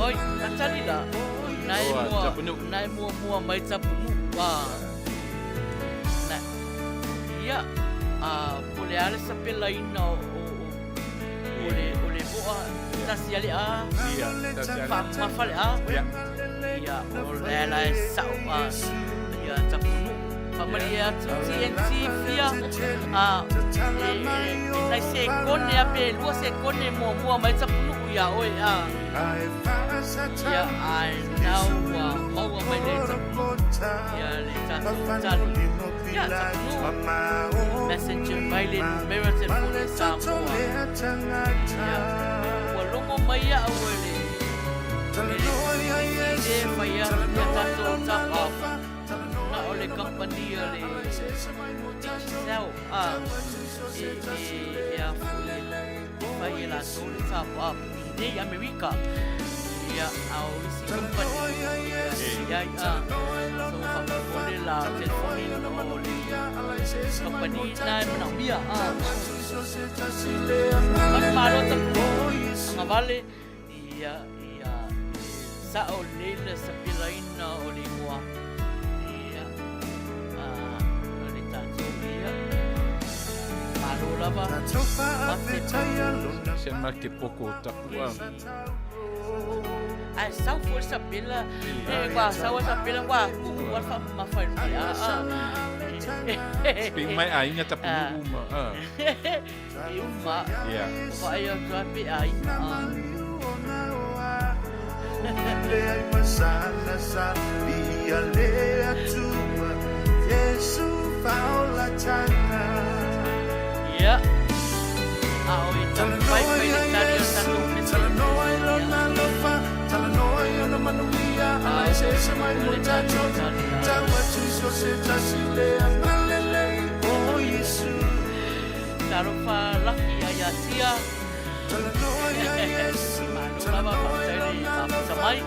Oi, ka tali la. Nai mua, nai muamua mai Tapunuu. Na, ia, a, po o le a le sapelaina o, o, o, le, o le moa, tasi a le A, Ia, tasi a le A. Faamamafa le A. Ia. Ia, o lea la e sa'o a, ia Tapunuu. Faamalie atu TNT fia, a, e, e, e nai sekone a pe lua sekone muamua mai Tapunuu iā oe a. Ia, ae nau ua maua mai le Tapunuu, ia le tatou tali. Ia, Tapunuu, messenger mai le numera telefoni i Samoa. Ia, ua logo mai au e le, e le le fai atu ia tatou top up na o le kamupani a le Digicel a e, e, e a foi e fai e latou le top up i nei Amerika. Ia, a o isi kamupani, ia e i ai a, so faamolemole la telefoni o le kamupani na e manaomia a. Manumalo tapuai agavale ia ia e sao lelei le sapelaina o le igoa ia a o le tatou ia malo lava mate Se ma ke poko tapua. Ae sau foi le sapela, e ua sau a sapela ua kuu a le faamamafa i luga a a. Pe mai aiga tapunuu ma a. E uma. Yeah. O vaai atu a pe aiga a. Ia. A o i taumafai mai le tali o le tatou pese. O le tatou tali Talofa laki a ia Tia. Malo lava faafetai le mafuta mai.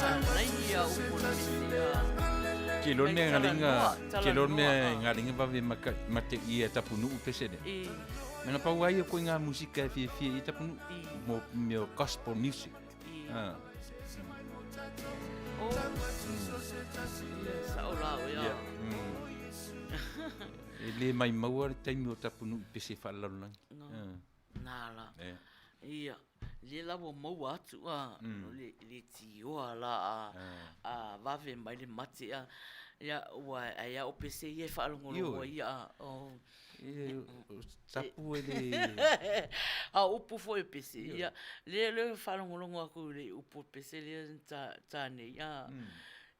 Manaia upu o le pese a. Ke lon mea ngalinga, ke lon mea ngalinga vave maka mate ia tapunuu pese le. Nanga pau ai ko ngā musika e fiafia i tapunuu mo mea gospel music. Ah. Oh. Sao la o ia. E le mai maua le taimi o tapunuu i pese whaalalolagi. Nā la. Ia. Le la ua maua atu a, le, le tioa la a, a vave mai le mate a. Ia, ua ai a o pese ia e faalogologo ai ia a. Oh. E, tapu e le... A o upu foi o pese ia. Le le faalogologo atu i le upu o pese lea ta, ta nei a.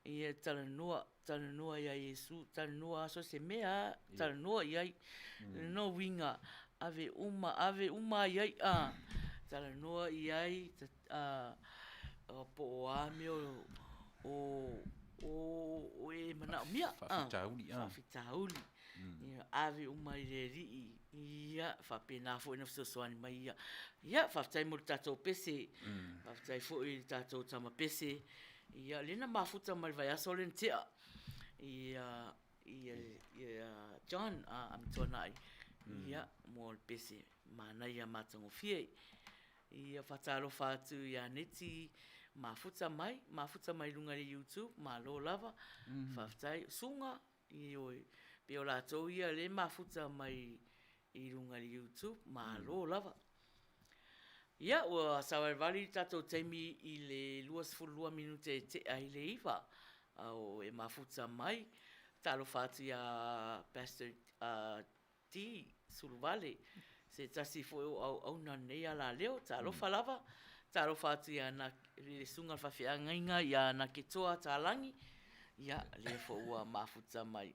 Ia talanoa, talanoa ia Iesu, talanoa so se mea, talanoa i ai. No uiga, ave uma, ave uma ai ai a, talanoa i ai, a, po o a mea o, o, o e manaomia. Faafitauli, a. Faafitauli. Ia, ave uma i le Alii, ia, faapena foi ona fesoasoani mai ia. Ia, faafetai mo le tatou pese, faafetai foi i le tatou tama pese, Ia, lea na mafuta mai le vaiaso lea na tea ia, ia, ia John a Amituanai, ia, mo le pese manaia matagofie. Ia, faatalofa atu ia Neti, mafuta mai, mafuta mai luga i le YouTube, malo lava, faafetai. Suga, ioe, pei o latou ia lea e mafuta mai i luga i le YouTube, malo lava. Ia, ua savalivali le tatou taimi i le 22 minute e tea i le 9, a o e mafuta mai. Talofa atu ia Pastor D. Suluvale, se tasi foi o auauna o lenei alaleo, talofa lava. Talofa atu ia le Susuga i le Faafeagaiga ia Naketoa Talangi, Ia, lea foi ua mafuta mai.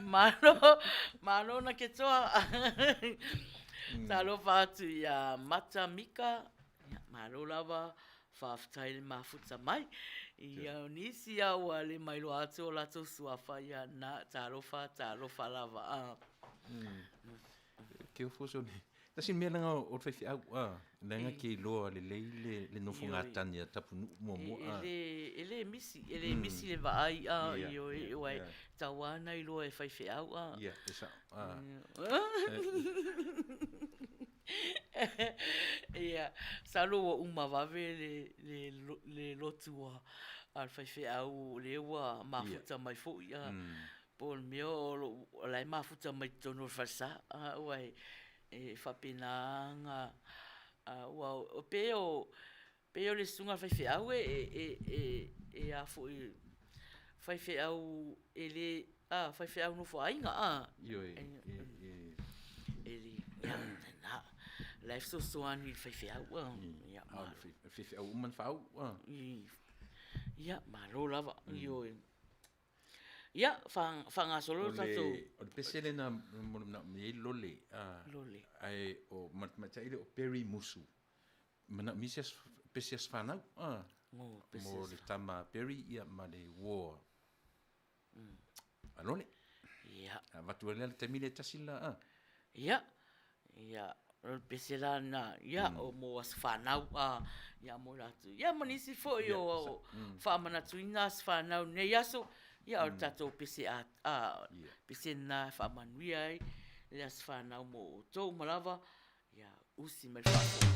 Malo, malo na ke toa. Talofa atu ia Mata Mika, ia, malo lava, faafetai le mafuta mai. Ia, o nisi a ua le mailoa atu o latou suafa, ia, na, talofa, talofa lava. Ah. Ke ofo so ni. Tasi mea langa o le faifeau, a, leaga ke iloa lelei le, le nofo gatani a Tapunuu muamua, a. E le, e le misi, e le misi le vaai, a, ioe, aua e tau lava ona iloa e faifeau, a. Ia, e sao, a. Ia, masalo ua uma vave le, le, le lotu a le faifeau lea ua mafuta mai foi, a. Po o le mea o lou, o la e mafuta mai totonu o le falesa, aua e faapena na, aua e pei o, pei o le susuga i le faifeau e, e, e, e a foi, faifeau e le, a, faifeau nofoaiga a. Ioe, e, e. E le, ia, na, la e fesoasoani i le faifeau a. A o le faifeau uma na faauu a. Ia, malo lava. Ioe. Ia, faagasolo le tatou. O le pese lena mo le manao mai ai lole. Lole. Ae o ma le tamaitai lea o Perry Musu. Manaomia se aso, pese aso fanau. Mo pese Mo le tama a Perry ia ma le uo a Lole. Ia. Avatu ai lea le taimi lea e tasi le la. Ia, ia, o le pese la lena, ia, o mo aso fanau, a, ia mo latou. Ia ma nisi foi o faamanatuina aso fanau i lenei aso, ia o le tatou pese a, a, pese lena e faamanuia ai le aso fanau mo outou uma lava, Ia usi mai le faafofoga.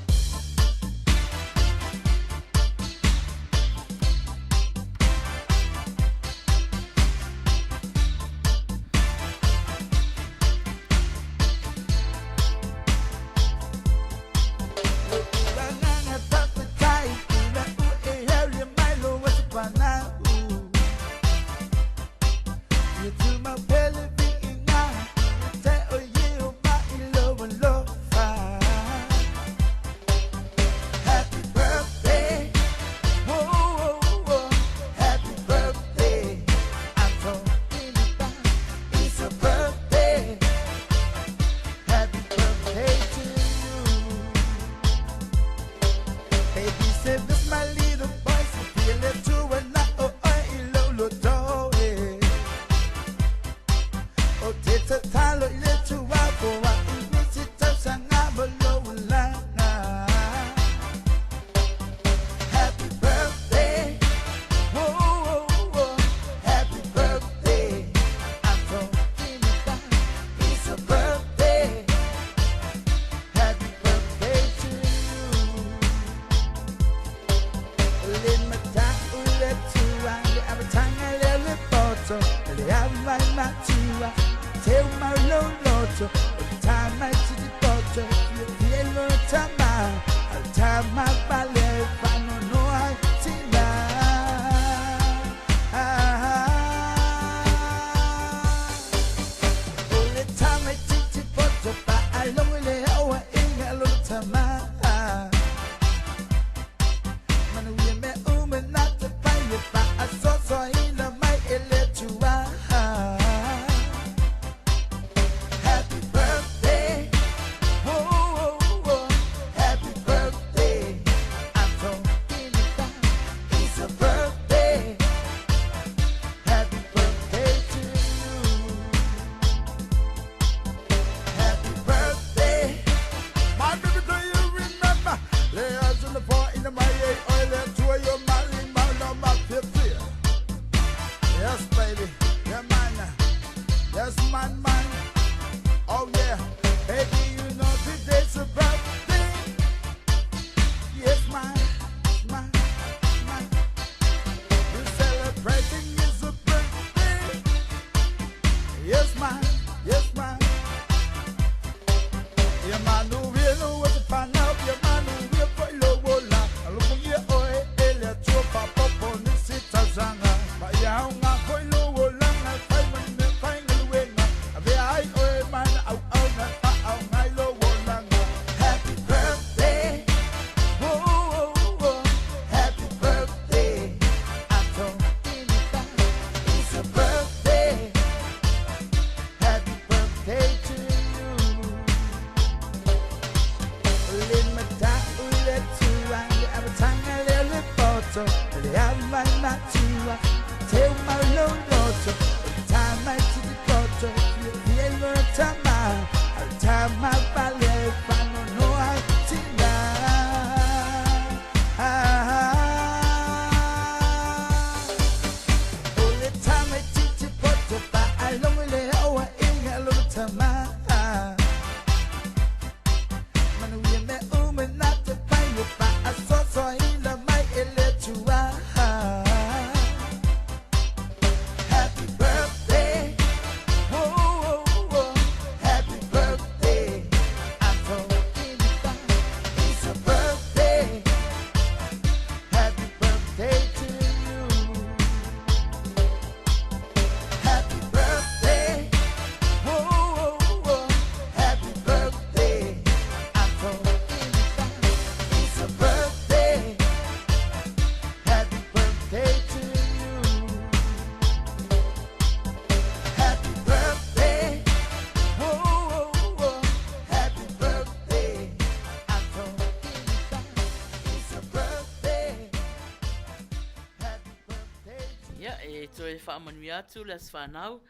e toe faamanuia atu le Aso Fanau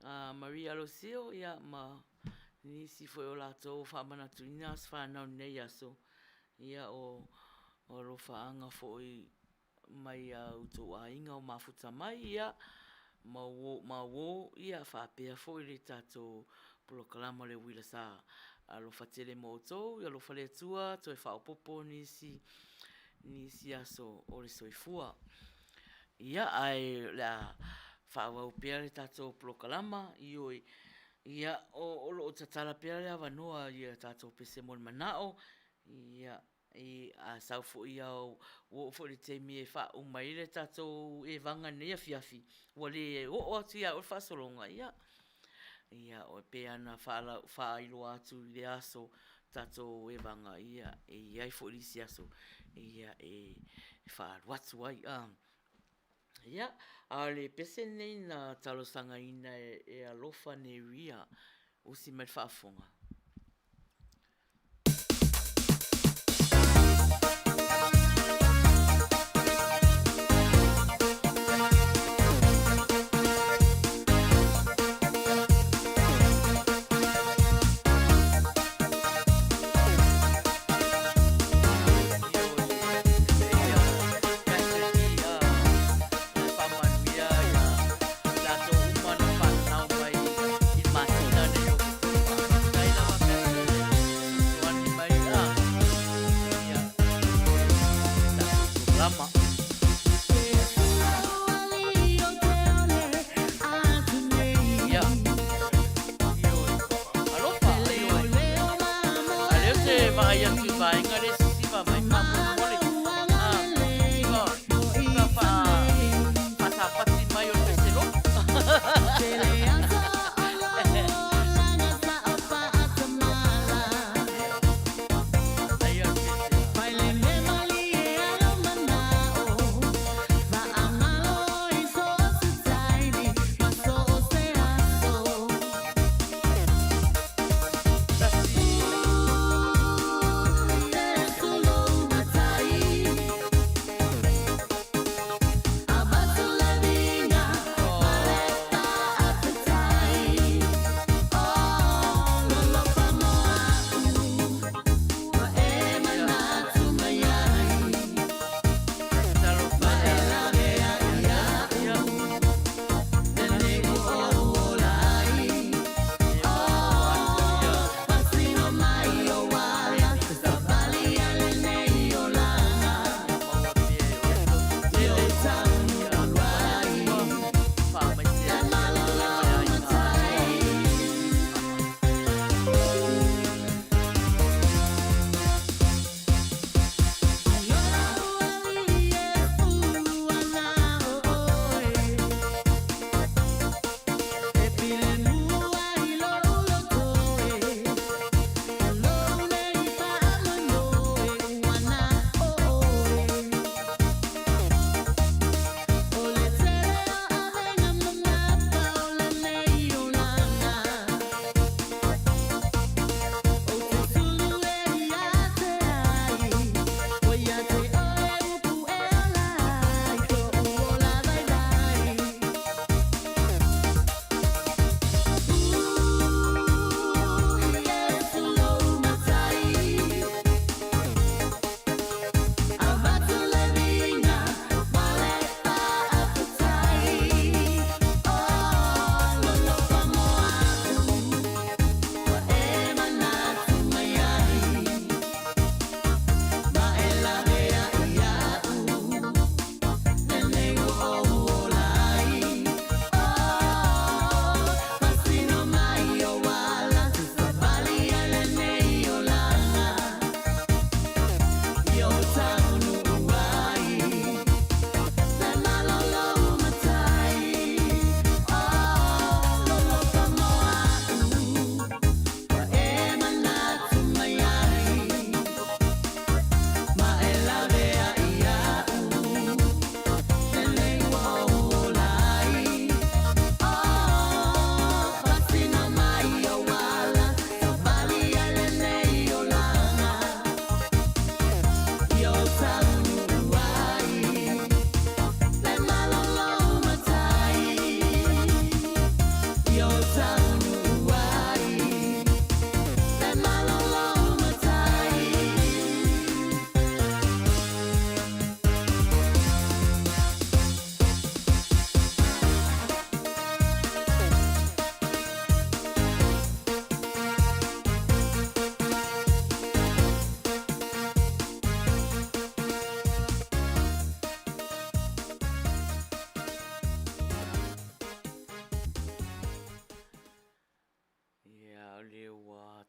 a Maria Alosio, ia, ma nisi foi o latou faamanatuina aso fanau i lenei aso, ia, o alofaaga foi mai a outou aiga o mafuta mai, ia, ma uo ma uo, ia faapea foi le tatou polokalama o le Uila Sa. Alofa tele mo outou, ia alofa le Atua toe faaopoopo nisi nisi aso o le soifua. Ia, ae o le a faaauau pea le tatou polokalama, ioe, ia, o lo o tatala pea le avanoa i a tatou pese molimanaʻo, ia, a sau foi lava ua oo foi i le taimi e faauma ai le tatou evaga i lenei afiafi, ua le oo atu ia oe le faasologa, ia, ia e pei lava ona faailoa atu i le aso tatou evaga, ia, e i ai foi le isi aso e faaalu atu ai. Ia, a o le pese lenei na talosagaina e Alofa Neria, usi mai le faafofoga. Alofa, ioe. A lea ou te vaai atu i vaega lea e sisiva mai faamolemole. Ah, siva, siva faatapati mai o le pese lotu. Aia le pese.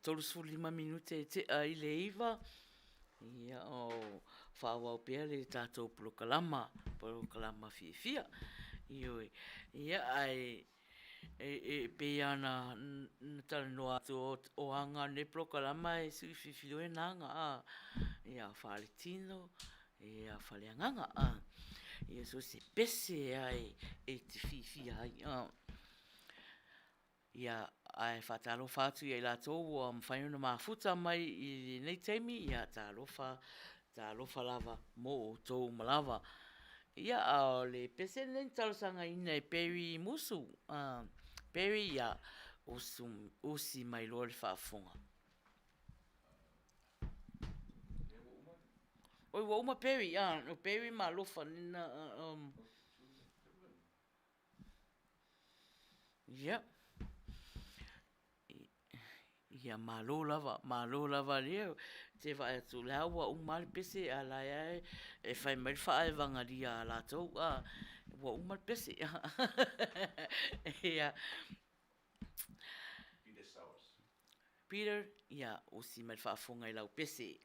35 minute e tea i le 9, ia o faaauau pea le tatou polokalama, polokalama fiafia. Ioe, ia ae e pei lava ona talanoa atu o aga o lenei polokalama e sui filifili oe na aga a, ia faale-tino, ia faale-agaga a. Ia so o se pese lava e te fiafia ai a. Ia, ae faatalofa atu ia i latou ua mafai ona mafuta mai i lenei taimi, ia talofa, talofa lava mo outou uma lava. Ia, a o le pese lenei na talosagaina e Perry Musu. Perry, ia, usi mai loa le faafofoga. Oi, ua uma Perry, o Perry ma Alofa. Ia, ia malo lava, malo lava ou te vaai atu o la ua uma lava le pese a o la e lava e fai mai le faaevagalia a latou a, ua uma le pese. Ia. Peter, ia, usi mai le faafofoga i lau pese.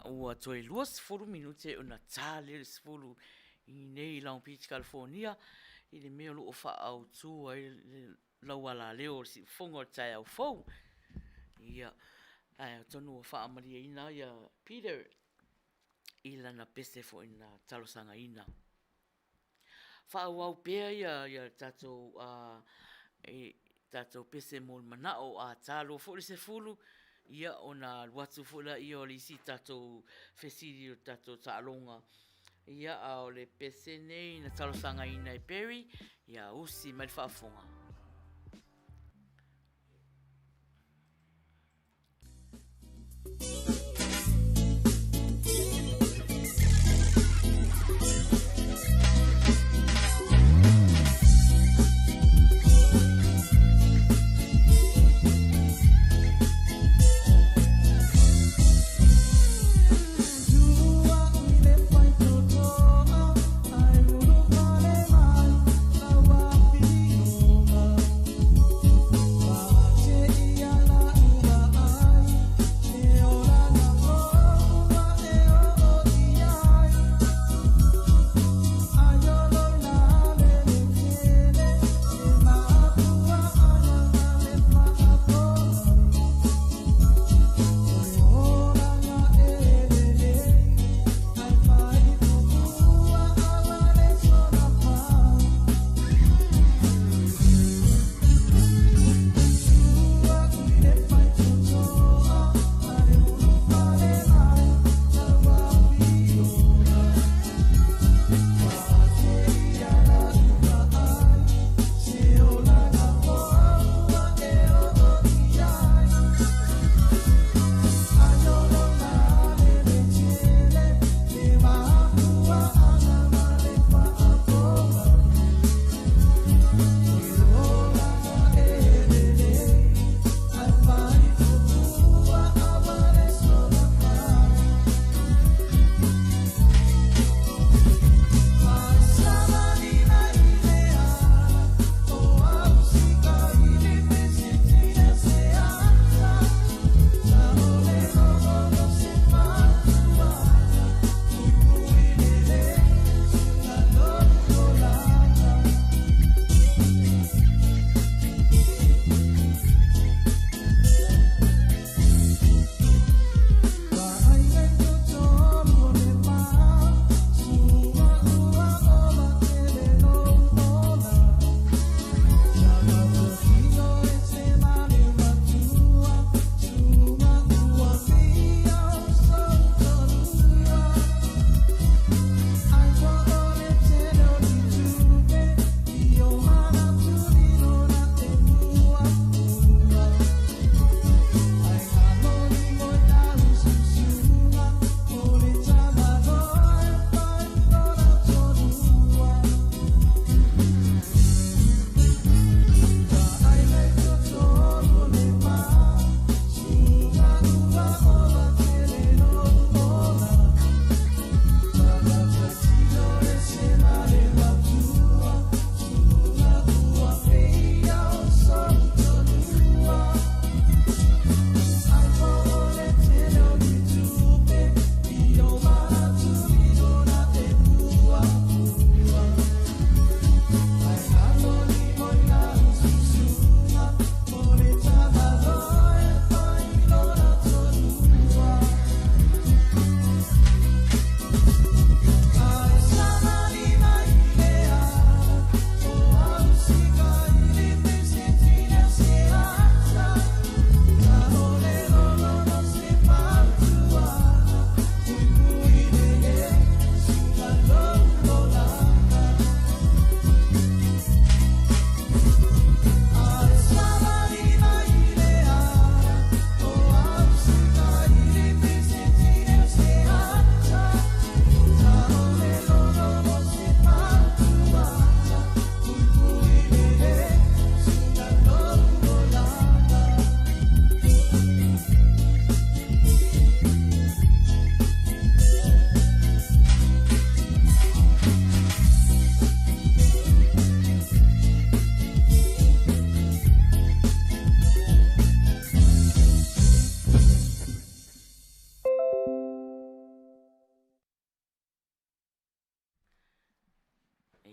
ua toe 20 minute ona ta lea o le 10 i nei i Long Beach, California, i le mea o lo o faaautu ai lau alaleo o le siufofoga o le taeao fou. Ia, ae atonu ua faamalieina ia Peter i lana pese foi na talosagaina. Faaauau pea ia tatou tatou pese mo le manao a ta loa foi le 10, ia ona alu atu foi lea o le isi tatou fesili o le tatou taaloga. Ia, a o le pese nei na talosagaina e Barry, ia usi mai le faafofoga.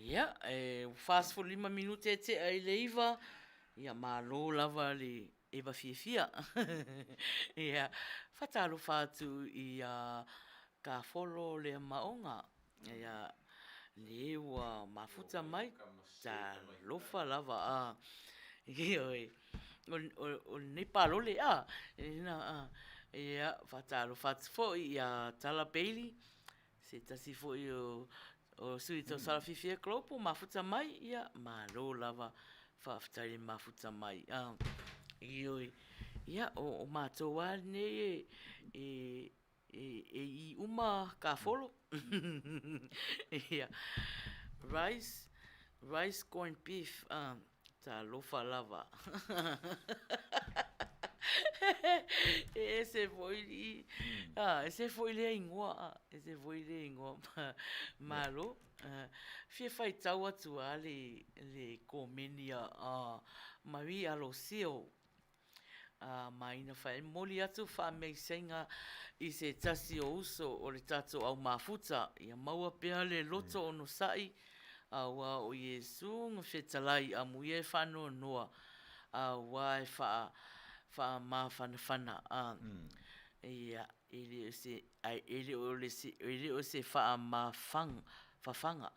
Ia, e 45 minute e tea i le 9, ia malo lava le eva fiafia. Ia, faatalofa atu i a Kafolo Leamaoga, ia, le ua mafuta mai, talofa lava a. Ioe, o lenei palole a, ia, faatalofa atu foi ia Tala Bailey, se tasi foi o sui tausala fiafia Global mafuta mai, ia malo lava faafetai le mafuta mai. Ioe, ia o matou lava lenei e i uma Kafolo. Ia, rice, rice corn beef, Talofa lava. E ese foi i, a, ese foi lea igoa, a, ese foi lea igoa. Malo. Fia faitau atu lava le, le komeni a Marie Alosio A maina whae moli atu whaameiseinga i se tasi o uso o le tatou au mafuta, ia maua pea le loto onosai, auā o Iesu nga fetalai amuia e whaanoanoa, auā e whaa, whaamafanafana, a, ia, e le o se, ae e le o le se, e le o se whaamafang, fafaga.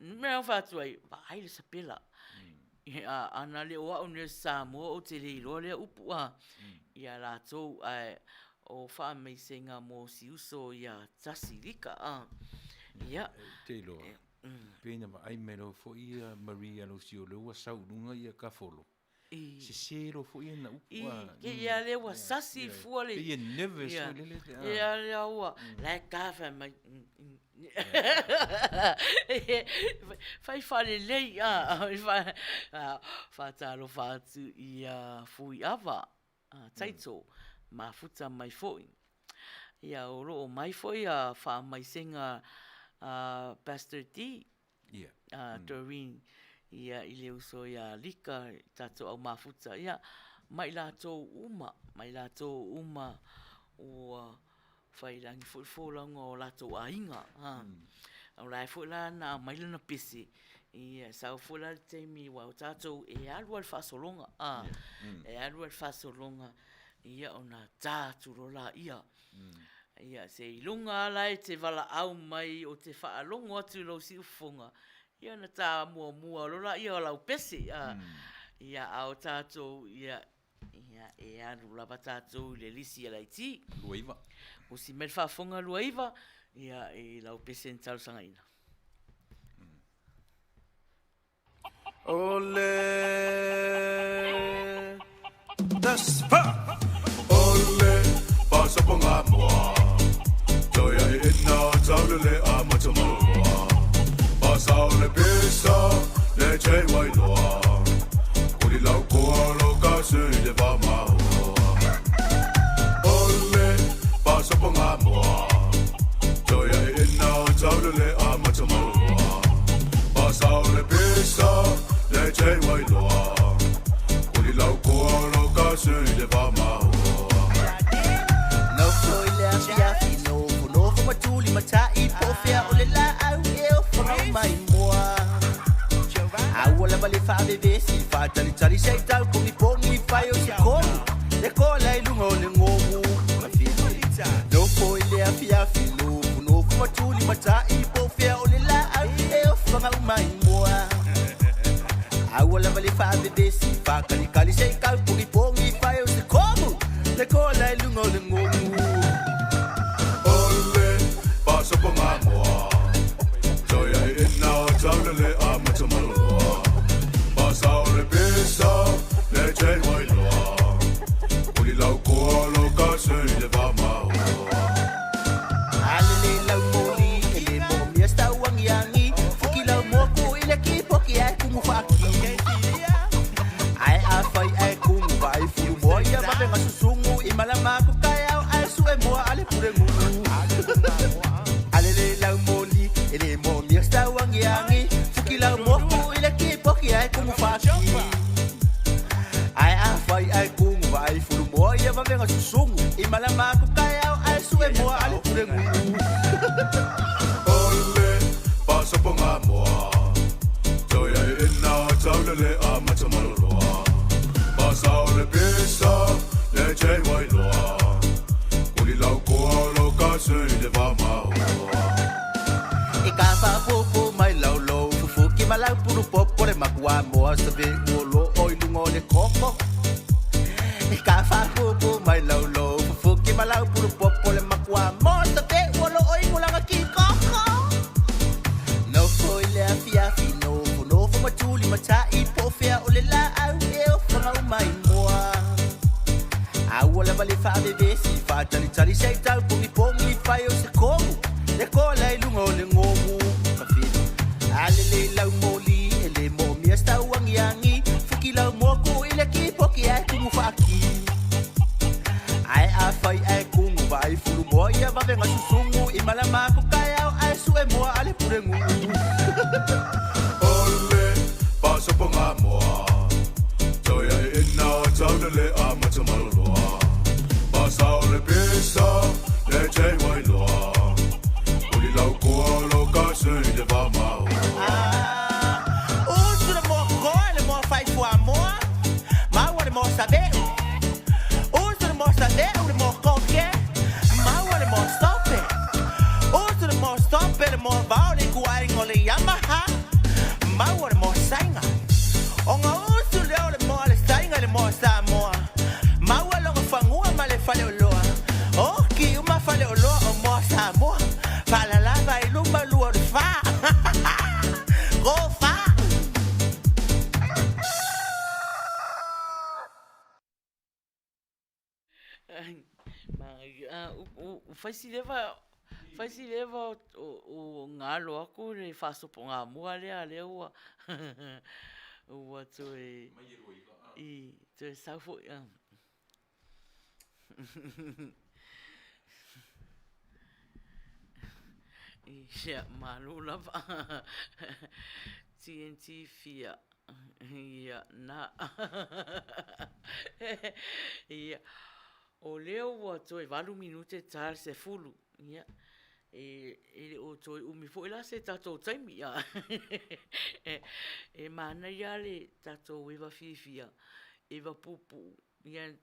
Mea wha atu ai, vaai le sapela. A, ana le o au nei o se Samoa ou te le iloa lea upu a, ia latou ae o faamaisega mo si uso ia Tasi Lika a. Ia. Ou te iloa, pei na vaai mai loa foi ia Marie Alosio lea ua sau i luga ia Kafolo, sese loa foi ana upu a. I, ia lea ua sasi fua le. Pei e nervous foi lele. Ia lea ua, la e ta fai mai. Fai faalelei a, faatalofa atu i a Fuiava Taito, mafuta mai foi. Ia o lo o mai foi a faamaisega a Pastor D, a Doreen ia i le uso ia Lika, tatou au mafuta, ia ma i latou uma, ma i latou uma ua Whai rangi foi le folauga o latou aiga. O la e foi la na aumai lana pese, ia sau foi la le taimi aua o tatou e alu lava i le faasologa, e alu lava i le faasologa ia ona ta atu loa laia. Ia seiloga lava la e te valaau mai ou te faalogo atu i lou siufofoga, ia ona ta muamua loa laia o lau pese. Ia a o tatou ia Ia, e alu lava tatou i le lisi a le IT. 29. Usi mai le faafofoga 29, ia, i lau pese na talosagaina. Ole tas fa Ole pasoponga moa Toia e ina taulele a matamaloa Pasao le pisa le chei wailoa Kuli lau koa lo ka sui le va maoa Ole pasoponga moa Toia e ina taulele a matamaloa Pasao le pisa le chei wailoa Kuli lau koa lo ka sui le va maoa Nofo i le afiafi, nofo, nofo ma tuli matai, po o fea o le laau e ofaga uma i moa. A ua lava le faavevesi, faatalitali se i tau pogipogi, fai o se komu, le kola i luga o le gogu. Nofo i le afiafi, nofo, nofo ma tuli matai, po o fea o le laau e ofaga uma i moa. A ua lava le faavevesi, faakalikali se i tau pogipogi, fai o se komu, le kola i luga o le gogu. Ole pasoponga moa Toia e ina taulele a matamaloa Pasao le pisa le chei wailoa Kuli lau koa lo ka sui le va maoa Alele lau moli, e le moomia se tauagiagi, fuki lau moku i le kipoki ae kumu faaki. Ae afai ae kumu vaai fulu moa ia vavega susugu i malama ku kaeao ae sue moa a le pule gugu. Alele lau moli, e le moomia se tauagiagi, fuki lau moku i le kipoki ae kumu faaki. Ae afai ae kumu vaai fulu moa ia vavega susugu i malama ku kaeao ae sue moa a le pule gugu. Ole pasoponga moa le le a matamaloloa. Pasa o le pisa, le te wailoa. Kuli lau koa lo ka se i le va maoloa. E ka faapupu mai laulou fufuki ma lau pulu popo le makua moa sa ve ua lo o i luga o le koko. E ka faapupu mai laulou fufuki ma lau pulu popo le makua moa sa ve ua lo o i mulaga ki koko. Nofo i le afiafi nofo nofo ma tuli ma ta'i po o fea o le laau e ofaga uma i moa. A ua lava le faavevesi faatalitali se i tau pogipogi fai o se komu le kola i luga o le gomu. Fafili a lelei lau moli e le moomia se tauagiagi fuki lau moku i le kipoki ae kumu faaki. Ae afai ae kumu vaai fulu moa ia vavega susugu i malama ko kaeao ae su'e moa a le pulegu'u. Ole pasopo ngā moa. Tau ia e ina tau le le a matamaloloa. Pasa o le pisa, le te wailoa. Kuli lau koa lo ka se i le va maoloa. Usu le moa koa le moa faifua moa maua le moa save'u. Usu le moa save'u le moa koke maua le moa sope. Usu le moa sope le moa vao le ikuaiga o le Yamaha maua le moa saiga. Ona usu lea o le moa le saiga i le moa Samoa maua loga fagua ma le faleoloa. Oki uma faleoloa o moa Samoa faalalava i luma lua o le fa. Go fa. Fai si leva o galo aku le faasopoga mua lea lea ua ua toe i toe sau foi. Ia malo lava. TNT fia ia na. Ia o lea ua toe 8 minute ta le 10. Ia e le o toe umi foi la se tatou taimi. E manaia le tatou eva fiafia, eva puupuu ia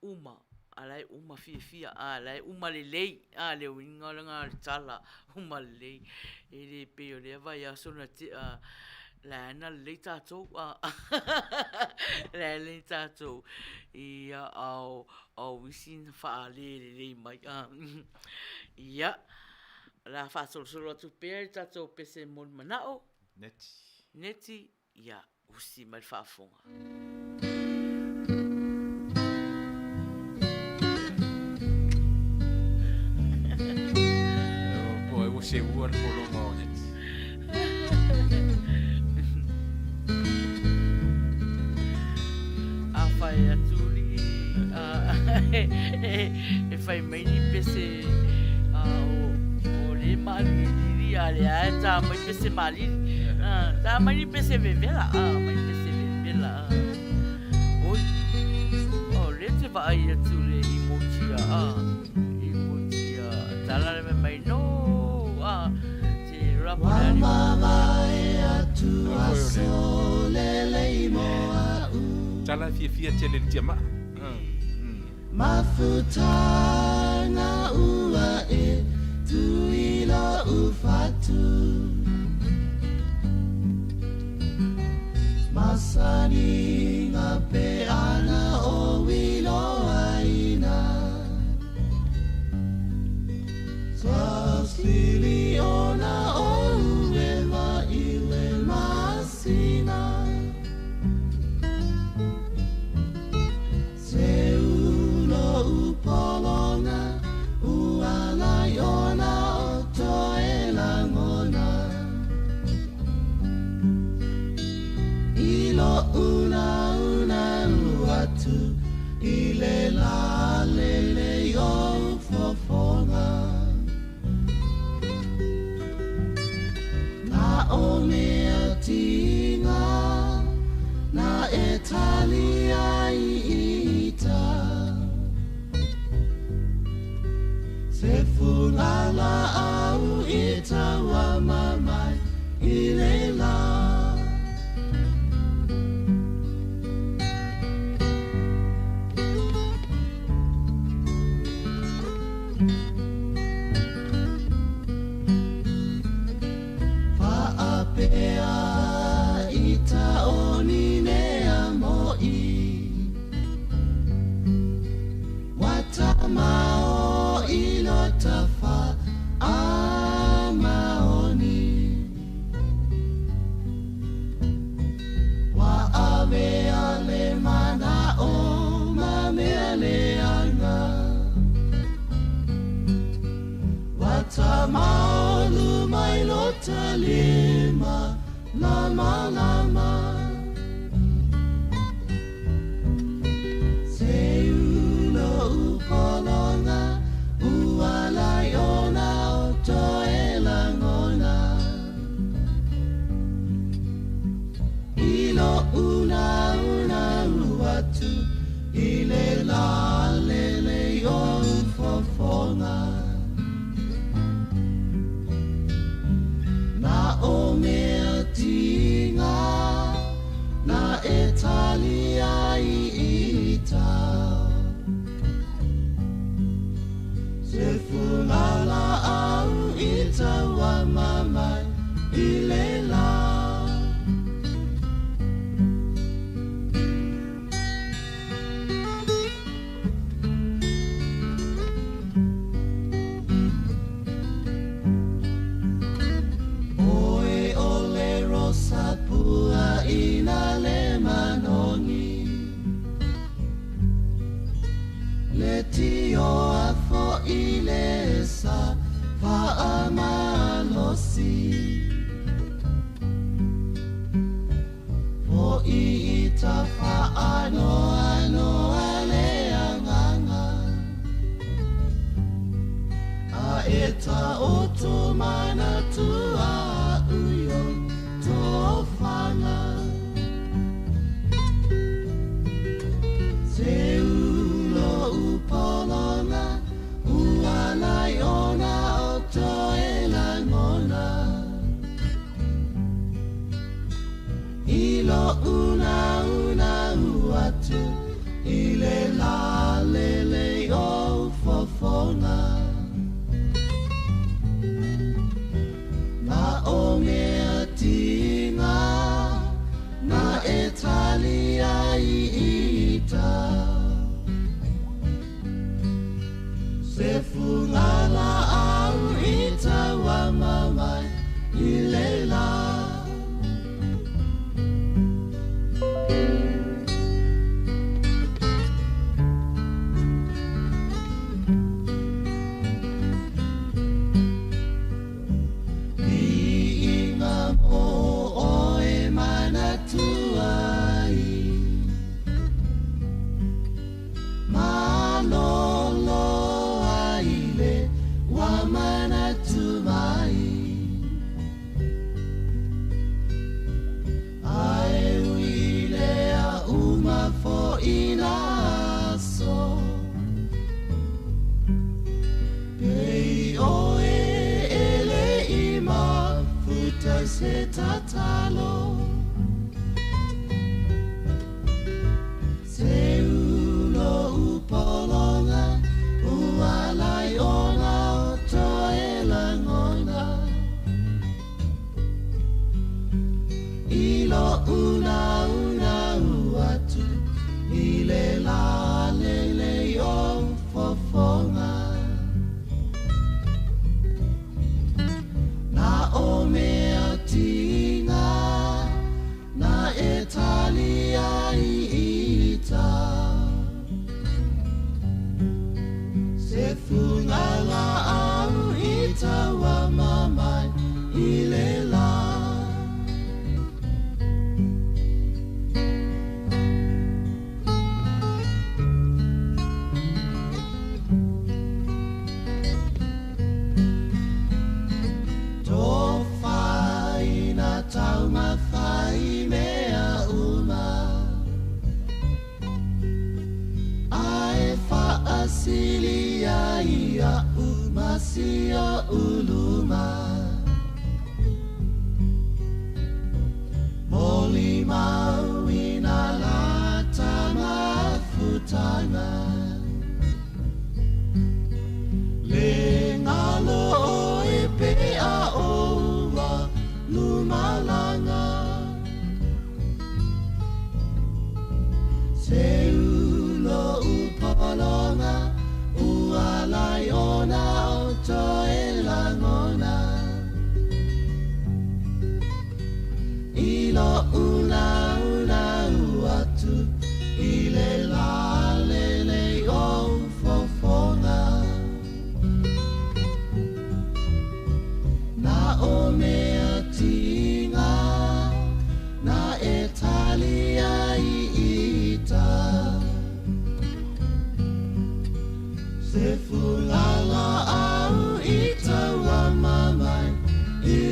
uma, a la e uma fiafia, a la e uma lelei, a le uiga lena o le tala, uma lelei. E le pei o lea vaiaso na tea, la e na lelei tatou, a la e lelei tatou, ia, a o isi na faalelelei mai, a. Ia, o le a faasolosolo atu pea i le tatou pese moli manao. Neti. Neti, ia, usi mai le faafofoga. Po ai ua seua le pologa o Neti. A fai atu li e fai mai ni pese o le maalilili a lea e tā mai pese maalili. Tā mai ni pese vevela, mai pese vevela. Oi, o lea te vaai atu le emoji a, emoji a tala le mai no, a, te rora po le ani. Tala e fiafia tele i le tiamaa. Mafutaga ua e tui lo'u fatu Masani pe ana o iloaina Saslili ona o uela i le masina Se ulo upolonga ualai ona o toe lagona I lo una una atu i le la lele o fofoga Na o mea tiga na e tali ai ita Se fugala au i taua mamai i le la. Mea i ta oni nea moi Watamao i lo tafa a maoni Wa ave a le mana o ma mea leanga Watamao lumai lo talima lama lama Se ulo upolonga ualai ona o toe langona Ilo una una uatu i le la lele o fofonga Na o mea tinga na e talia i ita Se fungala au i taua mamai i le la. Oe o le rosa pua i nā le manongi Le tio a fo i le sa whaamalosi Fo i i ta whaanoa noa le anganga A e ta o tō mana tua uio tō whanga Se ulo upolonga ualai ona o toe langona Ilo una una uatu i le la lele o fofonga Na o mea tinga na e talia i ita Se fungala au i taua mamai i le la. Viinga mo oe manatua ai Malolo ai le wa manatu mai Ae ui lea uma fo ina so Pei oe ele i mafuta se tatalo Se ulo upolonga ualai ona o toe langona Ilo una una uatu i le la lele o fofonga Na o mea tinga na e talia i ita Se fungala au i taua mamai i le la. Tō whaina taumafa i mea uma Ae whaasilia ia uma sia uluma Moli mau ina lata mafutanga Le ngalo o e pe a o ua lumalanga. Lo'u naunau atu i le lalelei o fofoga. Na o mea tiga na e tali ai i ita. Se fulani.